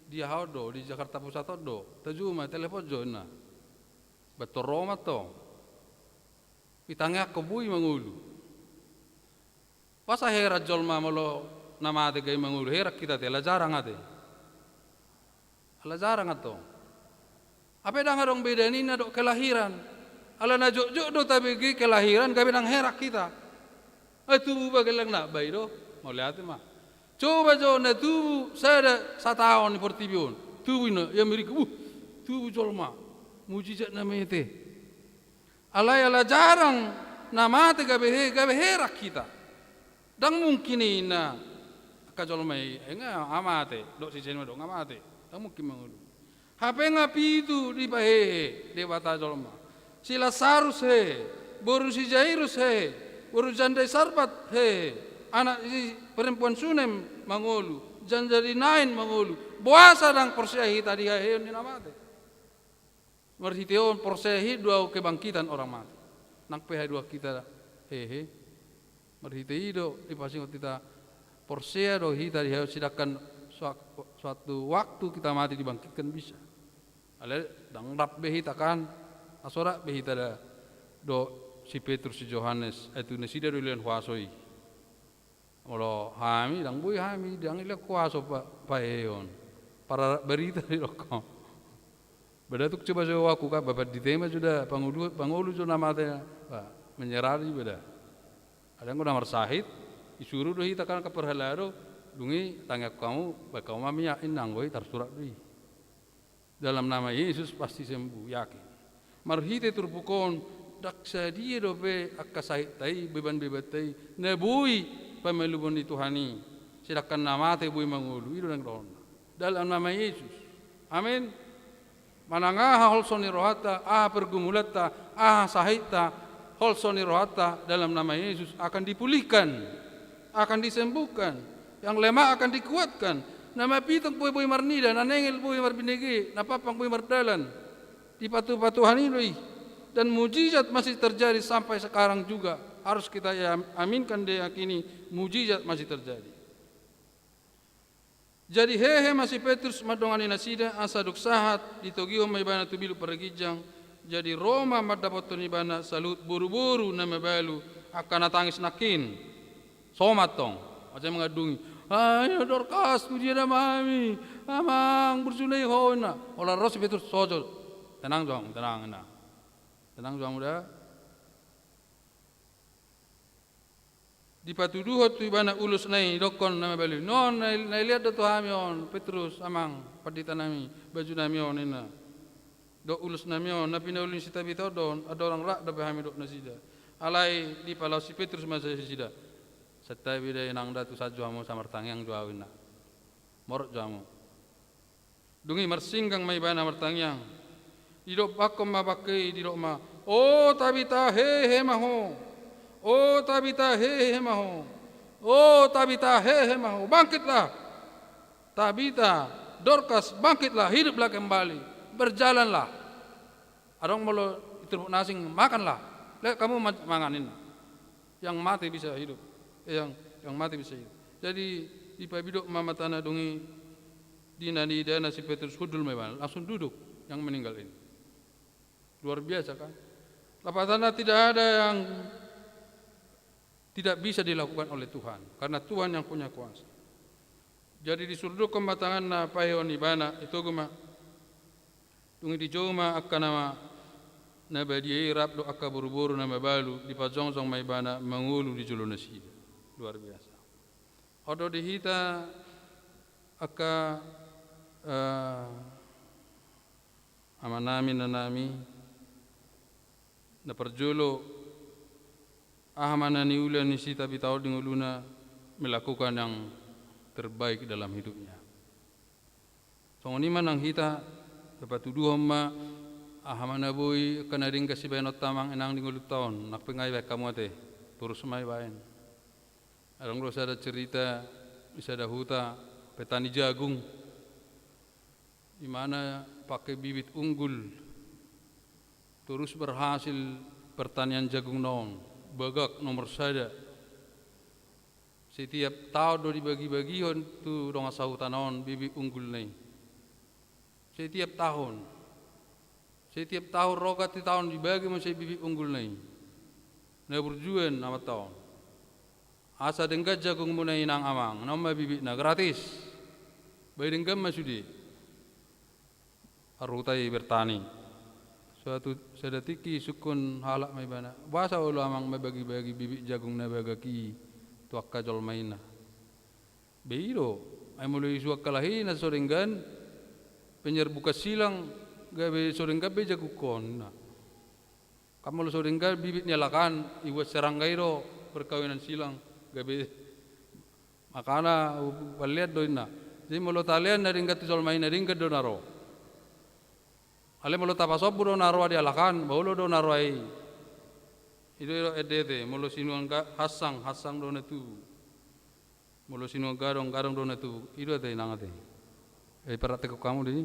di aha on do, di Jakarta Pusat on do. Tajou ma, telepon jo ninna. Baen tor ro ma tong. Itangiangkon boi mangolu. Boasa heran jolma molo na mate gabe mangolu? Heran hita ate, ala jarang ate. Ala jarang antong. Hape ndang adong beda ninna dohot kelahiran. Ala na jotjot do tabege kelahiran, gabe ndang heran hita. Eh, tubu ba gellengna, ba i do. Mauliate ma. Coba jo na tubu sada sataon di portibi on. Tubu ninna, i Amerika, uh, tubu jolma. Mujizat na mete. Alai ala jarang na mate gabe he-, gabe heran hita. Ndang mungkin ninna angka jolma i, eh, nga mate, dohot si Jairus ma dohot nga mate. Ndang mungkin mangolu. Hape nga pitu dipahehe Debata jolma. Si Lasarus hehe, boru si Jairus hehe, boru janda i Sarpat hehe, anak si perempuan Sunem mangolu, janda ni Nain mangolu. Boasa ndang porsea hita di haheheon ni na mate? Marhite on porsea hita do au kebangkitan orang mati. Nang pe haduan hita hehe. Marhite i do dipasingot hita, porsea do hita di haheheon, sedangkan sua-, suatu waktu kita mati dibangkitkan bisa. Alai ndang rap be hita kan, na so rap be hita da dohot si Petrus, si Johannes, ai tu nasida do dilehon huaso i. Molo hami, ndang boi hami, ndang dilehon huaso pa-, paheheon. Pararak barita didokhon. Ba da tung coba jo au kan, ba pandita ma jo da, pangolu, pangolu jo na mate, ba, menyerah do iba da. Alai anggo na marsahit, disuru do hita kan angka parhalado, dung i tangiangkon hamu, baen hamu ma miak, ninna, anggo i tarsurat do i. Dalam nama Yesus pasti sembuh, yakin. Marhite turpuk on, ndang sadia dope angka sahitta i, beban-bebanta i, na boi pamalumon ni Tuhan i. Sedangkan na mate boi mangolu, i do naeng dohonna. Dalam nama Yesus. Amin. Manang aha holso ni rohanta, aha pergumulanta, aha sahitta, holso ni rohanta, dalam nama Yesus akan dipulihkan, akan disembuhkan. Yang lemah akan dikuatkan. Na mapitung boi, boi marnida, na nengel boi marbinege, na pampang boi mardalan. Dipatupa Tuhan i do i. Dan mujizat masih terjadi sampai sekarang juga. Harus kita am-, aminkan, diyakini, mujizat masih terjadi. Jadi hehe ma si Petrus mandongani nasida, asa dung sahat ditogihon ma ibana tu bilik parginjang, Jadi ro ma mandapothon ibana saluhut boruboru na mabalu angka na tangis nangkin. Somat tong. Asa mangandungi. Ai Dorkas, tu dia nama hami? Amang, burju na i ho, inna. Holan ro si Petrus, sojo. Tenang jo hamu, tenang, inna. Tenang jo hamu da. Dipatuduhon tu ibana ulos na i, didokkon na mabalu i. On, na, na ilean do tu hami on, Petrus, amang, pandita nami, baju nami on, inna. Dohot ulos nami on, na pinauli ni si Tabita on do on, andorang rap dope hami dohot nasida. Alai dipalaos si Petrus ma sian nasida. Santabi da inang da, tu san jo hamu, asa martangiang jo ahu, inna. Morot jo hamu. Dung i marsinggang ma ibana martangiang. Didok, bakkon ma bangke i, didok ma, "O Tabita, hehe ma ho! O Tabita, hehe ma ho! O Tabita, hehe ma ho! Bangkitlah! Tabita, Dorkas, bangkitlah, hiduplah kembali, berjalanlah." Adong molo di turpuk na asing, "Makanlah, let hamu ma-, mangan," inna. Yang mati bisa hidup. Eh, yang, yang mati bisa hidup. Jadi, dipabidok ma matana dung i, di na niidana si Petrus, hundul ma ibana, langsung duduk yang meninggal ini. Luar biasa, kan? Lapatanna, tidak ada yang tidak bisa dilakukan oleh Tuhan, karena Tuhan yang punya kuasa. Jadi disurdukhon ma tanganna, paihehon ibana, itogu ma. Dung i dijou ma angka na, na badia i rap dohot angka boruboru na mabalu, dipajongjong ma ibana mangolu di jolo nasida. Luar biasa. On do di hita angka, eh, amanami, inanami, na parjolo, aha ma na niula ni si Tabita on di ngoluna, melakukan yang terbaik dalam hidupnya. Songon i ma nang hita, dipatuduhon ma, aha ma na boi angka na denggan sibahenonta, amang, inang, di ngolunta on, nang pe nga ibahen hamu ate, torus ma ibahen. Adong do sada cerita, di sada huta, petani jagung. Di mana pakai bibit unggul, torus berhasil pertanian jagungna on, bagak nomor sada. Setiap taon do dibagi-bagihon tu dongan sahutana on bibit unggulna i. Setiap tahun. Setiap tahun, ro ganti taon, dibagi muse bibit unggulna i. Na burju on amanta on. Asa denggan jagungmuna, inang, amang, na on ma bibitna, gratis. Bai denggan ma sude. Parhuta i bertani. Suatu, sada tingki sungkun halak ma ibana, "Boasa olo, amang, mambagi-bagi bibit jagung na bagak i tu angka jolma?" inna. "Be i do, ai molo isuk angka lahi na so denggan, penyerbuk silang, gabe so denggan be jagungkon," inna. Kan molo so denggan bibit ni halak an, dibuat serangga i do, perkawinan silang, gabe makana, hu-, hulean do, inna. Jadi molo talean na denggan tu jolma i, na denggan do na ro. Alai molo tapasombu do na roa di halak an, ba olo do na roa i. I do, i do endetna, molo sinuan ga-, hansang, hansang do na tubu. Molo sinuan gadong, gadong do na tubu. I do ate, inang, ate. Eh, praktek hamu di.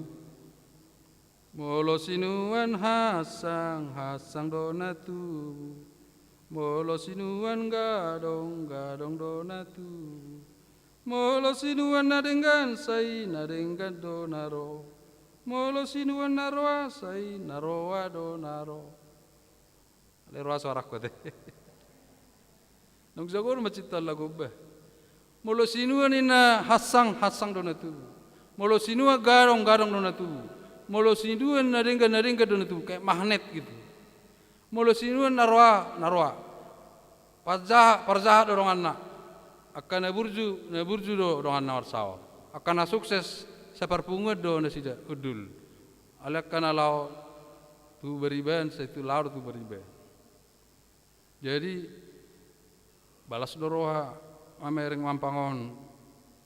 Molo sinuan hansang, hansang do na tubu. Molo sinuan gadong, gadong do na tubu. Molo sinuan na denggan, sai na denggan do na ro. Molo sinuan na roa, sai na roa do na ro. Alai roa suarangku ate. Naung jago do mancipta lagu, bah. Molo sinuan ninna hansang, hansang do na tubu. Molo sinuan gadong, gadong do na tubu. Molo sinuan na denggan, na denggan do na tubu. Kayak magnet gitu. Molo sinuan na roa, na roa. Parjahat, parjahat do donganna. Angka na burju, na burju do donganna marsaor. Angka na sukses, saparpunguan do nasida hundul. Alai angka na laho tu bariba, sai tu laho tu bariba. Jadi, balas do roha mamereng mampang on,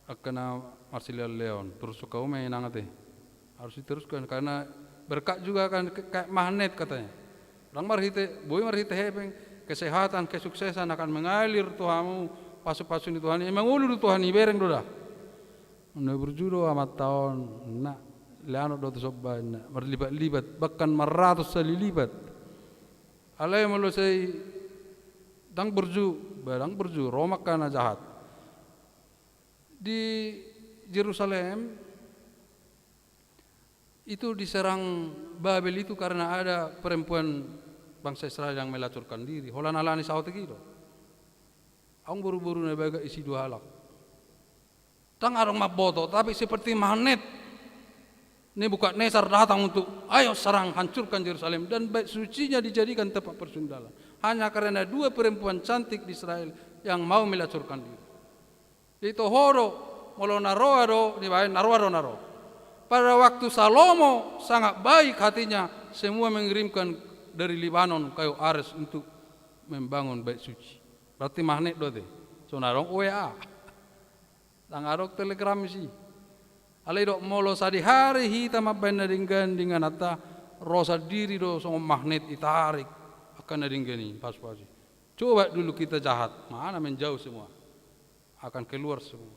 angka na marsileonleon, torus hamu ma, inang, ate. Harus diteruskan, karena berkat juga kan, k-, kayak magnet katanya. Ndang marhite, boi marhite hepeng, kesehatan, kesuksesan akan mengalir tu hamu, pasupasu ni Tuhan i, mangolu tu Tuhan i, bereng do da. Na burju do amanta on, na, leanon do tu somba, na, marlipatlipat, bahkan maratus kali lipat. Alai molo sai ndang burju, ba ndang burju, ro ma angka na jahat. Di Jerusalem, Itu diserang Babel itu karena ada perempuan bangsa Israel yang melacurkan diri. Holan alani saotik i do. Adong boru-boru na bagak isi dua halak. Ndang adong mamboto, tapi seperti magnet, Nebukadnesar datang untuk, "Ayo serang, hancurkan Yerusalem." Dan bait sucinya dijadikan tempat persundalan. Hanya karena dua perempuan cantik di Israel yang mau melacurkan diri. Jadi toho do, molo na roa do, dibaen na roa do na ro. Pada waktu Salomo sangat baik hatinya, semua mengirimkan dari Libanon kayu ares untuk membangun bait suci. Berarti magnet do ate. So na adong W A. Ndang adong telegram isi. Alai do molo sadihari hita mambaen na denggan di ingananta, ro sandiri do songon magnet ditarik angka na denggan i, pasu-pasu i. Coba dulu kita jahat, mana menjauh semua. Akan keluar semua.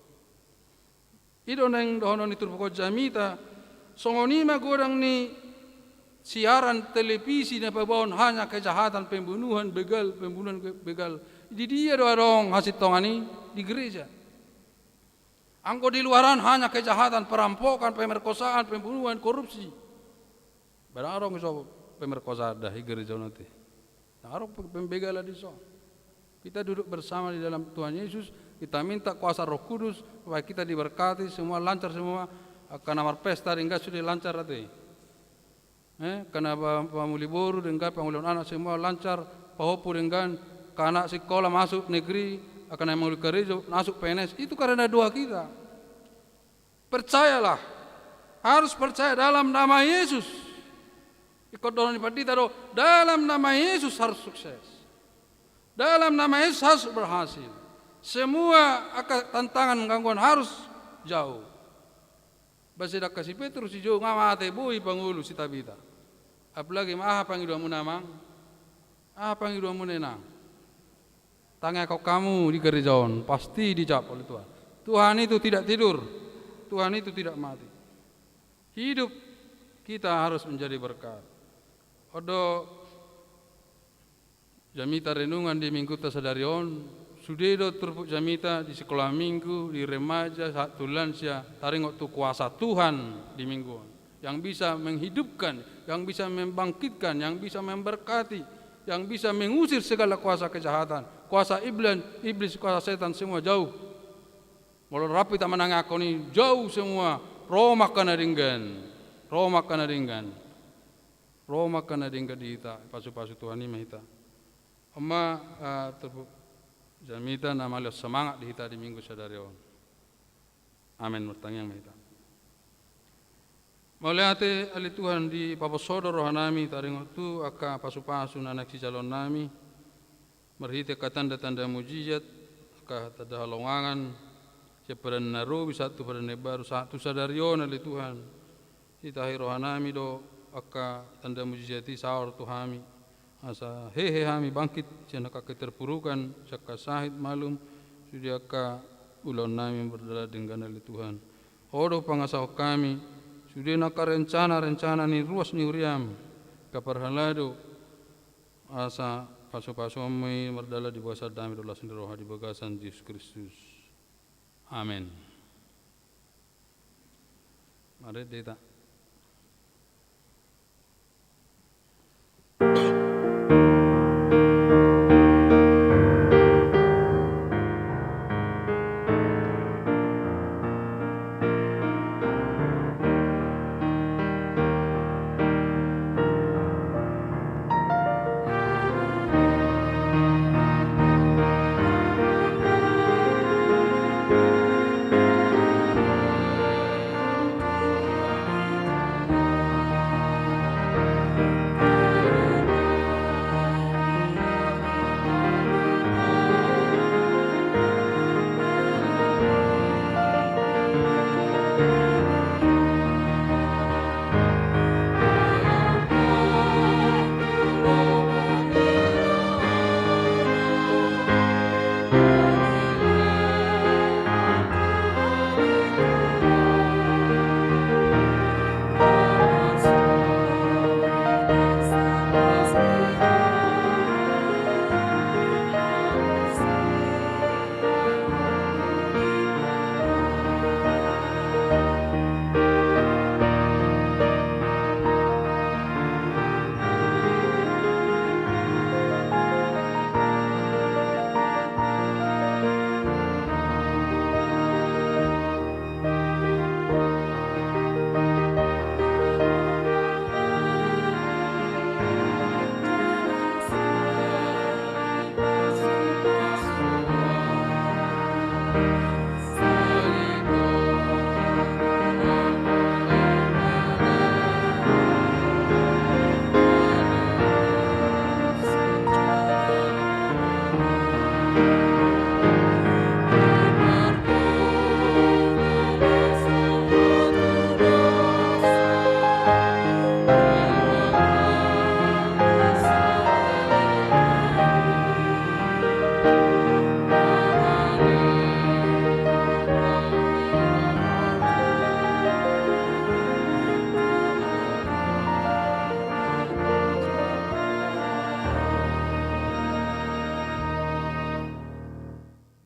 I do naeng dohonon ni turpuk on jamita, songon i ma godang ni siaran televisi na paboaon hanya kejahatan, pembunuhan, begal, pembunuhan, begal. Di dia do adong hasintongan i? Di gereja. Anggo di luaran hanya kejahatan, perampokan, pemerkosaan, pembunuhan, korupsi. Ndang adong iso pemerkosa da i gereja on ate. Ndang adong pe-, pembegalan dison. Kita duduk bersama di dalam Tuhan Yesus, kita minta kuasa Roh Kudus, supaya kita diberkati, semua lancar semua, angka na marpesta denggan sude lancar ate. Eh, angka na pa-, pamuli boru denggan, pamuli anak semua lancar, pahompu denggan, angka anak sikola masuk negeri, angka na manguli karejo masuk P N S, itu karena doa kita. Percayalah, harus percaya dalam nama Yesus. Ingkon dohonon ni pandita do, dalam nama Yesus harus sukses. Dalam nama Yesus harus berhasil. Semua angka tantangan, gangguan harus jauh. Ba sai dangka si Petrus i jo, nga mate boi pangolu si Tabita. Apalagi ma aha pangidoanmuna amang? Aha pangidoanmuna inang? Tangiangkon hamu di gereja on, pasti dijawab oleh Tuhan. Tuhan itu tidak tidur. Tuhan itu tidak mati. Hidup kita harus menjadi berkat. On do jamita renungan di minggunta sadari on, sude do turpuk jamita di sekolah minggu, di remaja, sahat tu lansia, taringot tu kuasa Tuhan di minggu on. Yang bisa menghidupkan, yang bisa membangkitkan, yang bisa memberkati, yang bisa mengusir segala kuasa kejahatan, kuasa iblan-, iblis, kuasa setan, semua jauh. Molo rap hita manangiangkon i, jauh semua, ro ma angka na denggan, ro ma angka na denggan, ro ma angka na denggan di hita, pasu-pasu Tuhan i ma hita. On ma, ah, turpuk jamita na mauliate semangat di hita di minggu sadari on. Amen. Martangiang ma hita. Mauliate ale Tuhan, dipaboa Ho do rohanami taringot tu angka pasu-pasu na naeng sijaloonnami, marhite angka tanda-tanda mujizat, angka tanda halongangan, sian Padan na Robi sahat tu Padan na Imbaru, sahat tu sadari on ale Tuhan. Ditahi rohanami do angka tanda mujizat i saor tu hami. Asa hehe hami bangkit sian angka keterpurukan, sian angka sahit malum, sude angka ulaonnami mardalan denggan ale Tuhan. Ho do pangasahon hami, sude angka rencana-rencana ni ruas ni huriam, angka parhalado, asa pasu-pasuonmu i mardalan di bagasan dame dohot las ni roha di bagasan Jesus Kristus. Amen. Marende hita.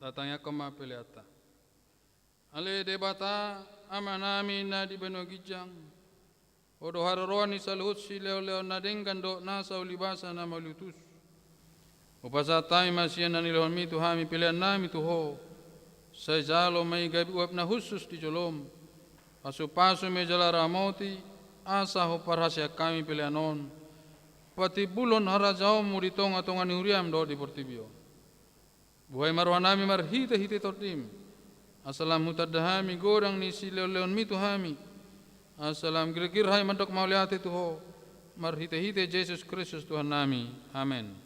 Tatangiangkon ma peleanta. Ale Debata, Amanami na di banua ginjang, Ho do haroroan ni saluhut silehonlehon na denggan dohot nasa ulibasa na mauliutus. Hupasahat hami ma sian na nilehonmi tu hami peleannami tu Ho, sai jalo ma i gabe uap na hushus di jolom. Pasupasu ma i jala ramoti, asa huparhaseang hami pelean on patimbulhon harajaonmu di tongatonga ni huriam dohot di portibi on. Buhai ma rohanami marhitehite Tondim, asa lam hutanda hami godang ni silehonlehonmi tu hami, asa lam girgir hami mandok mauliate tu Ho, marhitehite Jesus Kristus Tuhannami. Amen.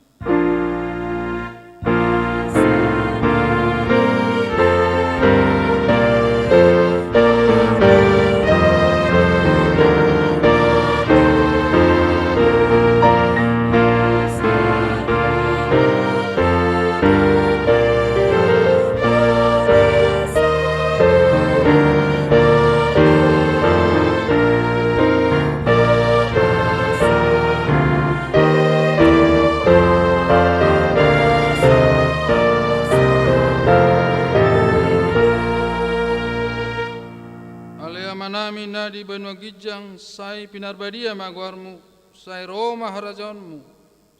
Ale Amanami na di banua ginjang, sai pinarbadia ma goarmu, sai ro ma harajaonmu,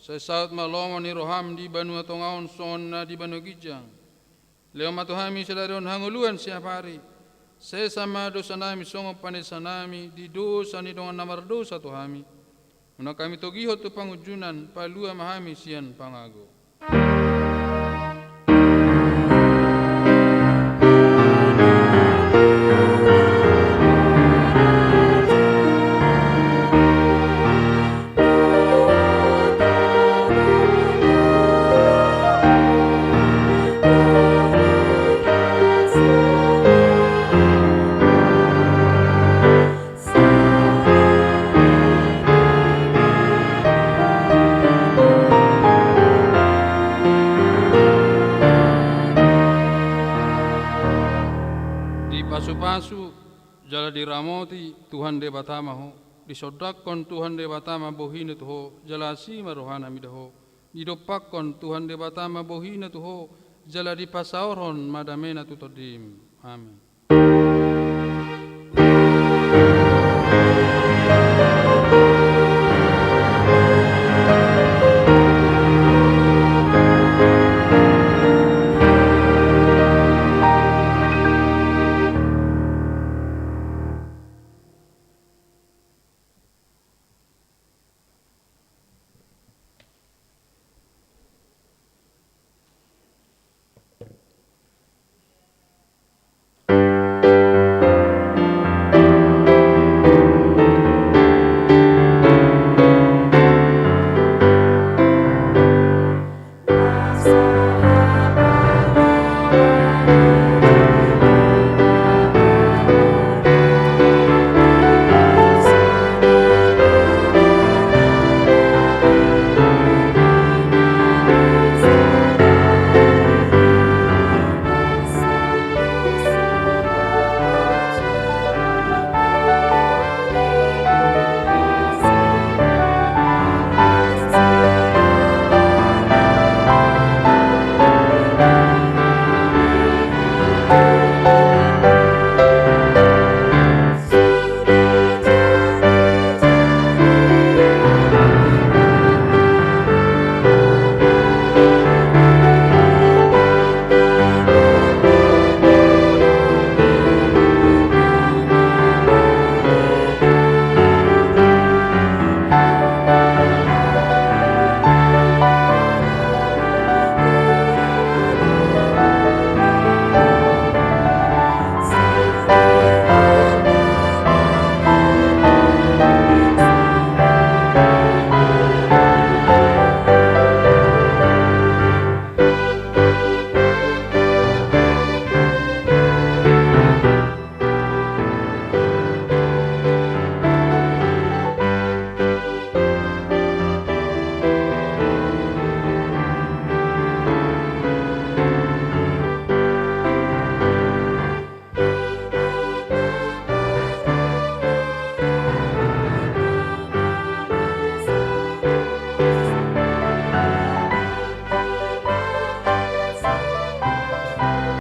sai saut ma lomo ni roham di banua tonga on songon na di banua ginjang. Lehon ma tu hami sadari on hangoluan siapari. Sesa ma dosanami songon panesanami di dosa ni dongan na mardosa tu hami. Unang hami togihon tu pangunjunan, palua ma hami sian pangago. Dipasupasu jala diramoti Tuhan Debata ma ho. Disondangkon Tuhan Debata ma bohina tu ho, jala asi ma rohana mida ho. Didompakkon Tuhan Debata ma bohina tu ho, jala dipasaorhon ma damena tu tondim. Amen.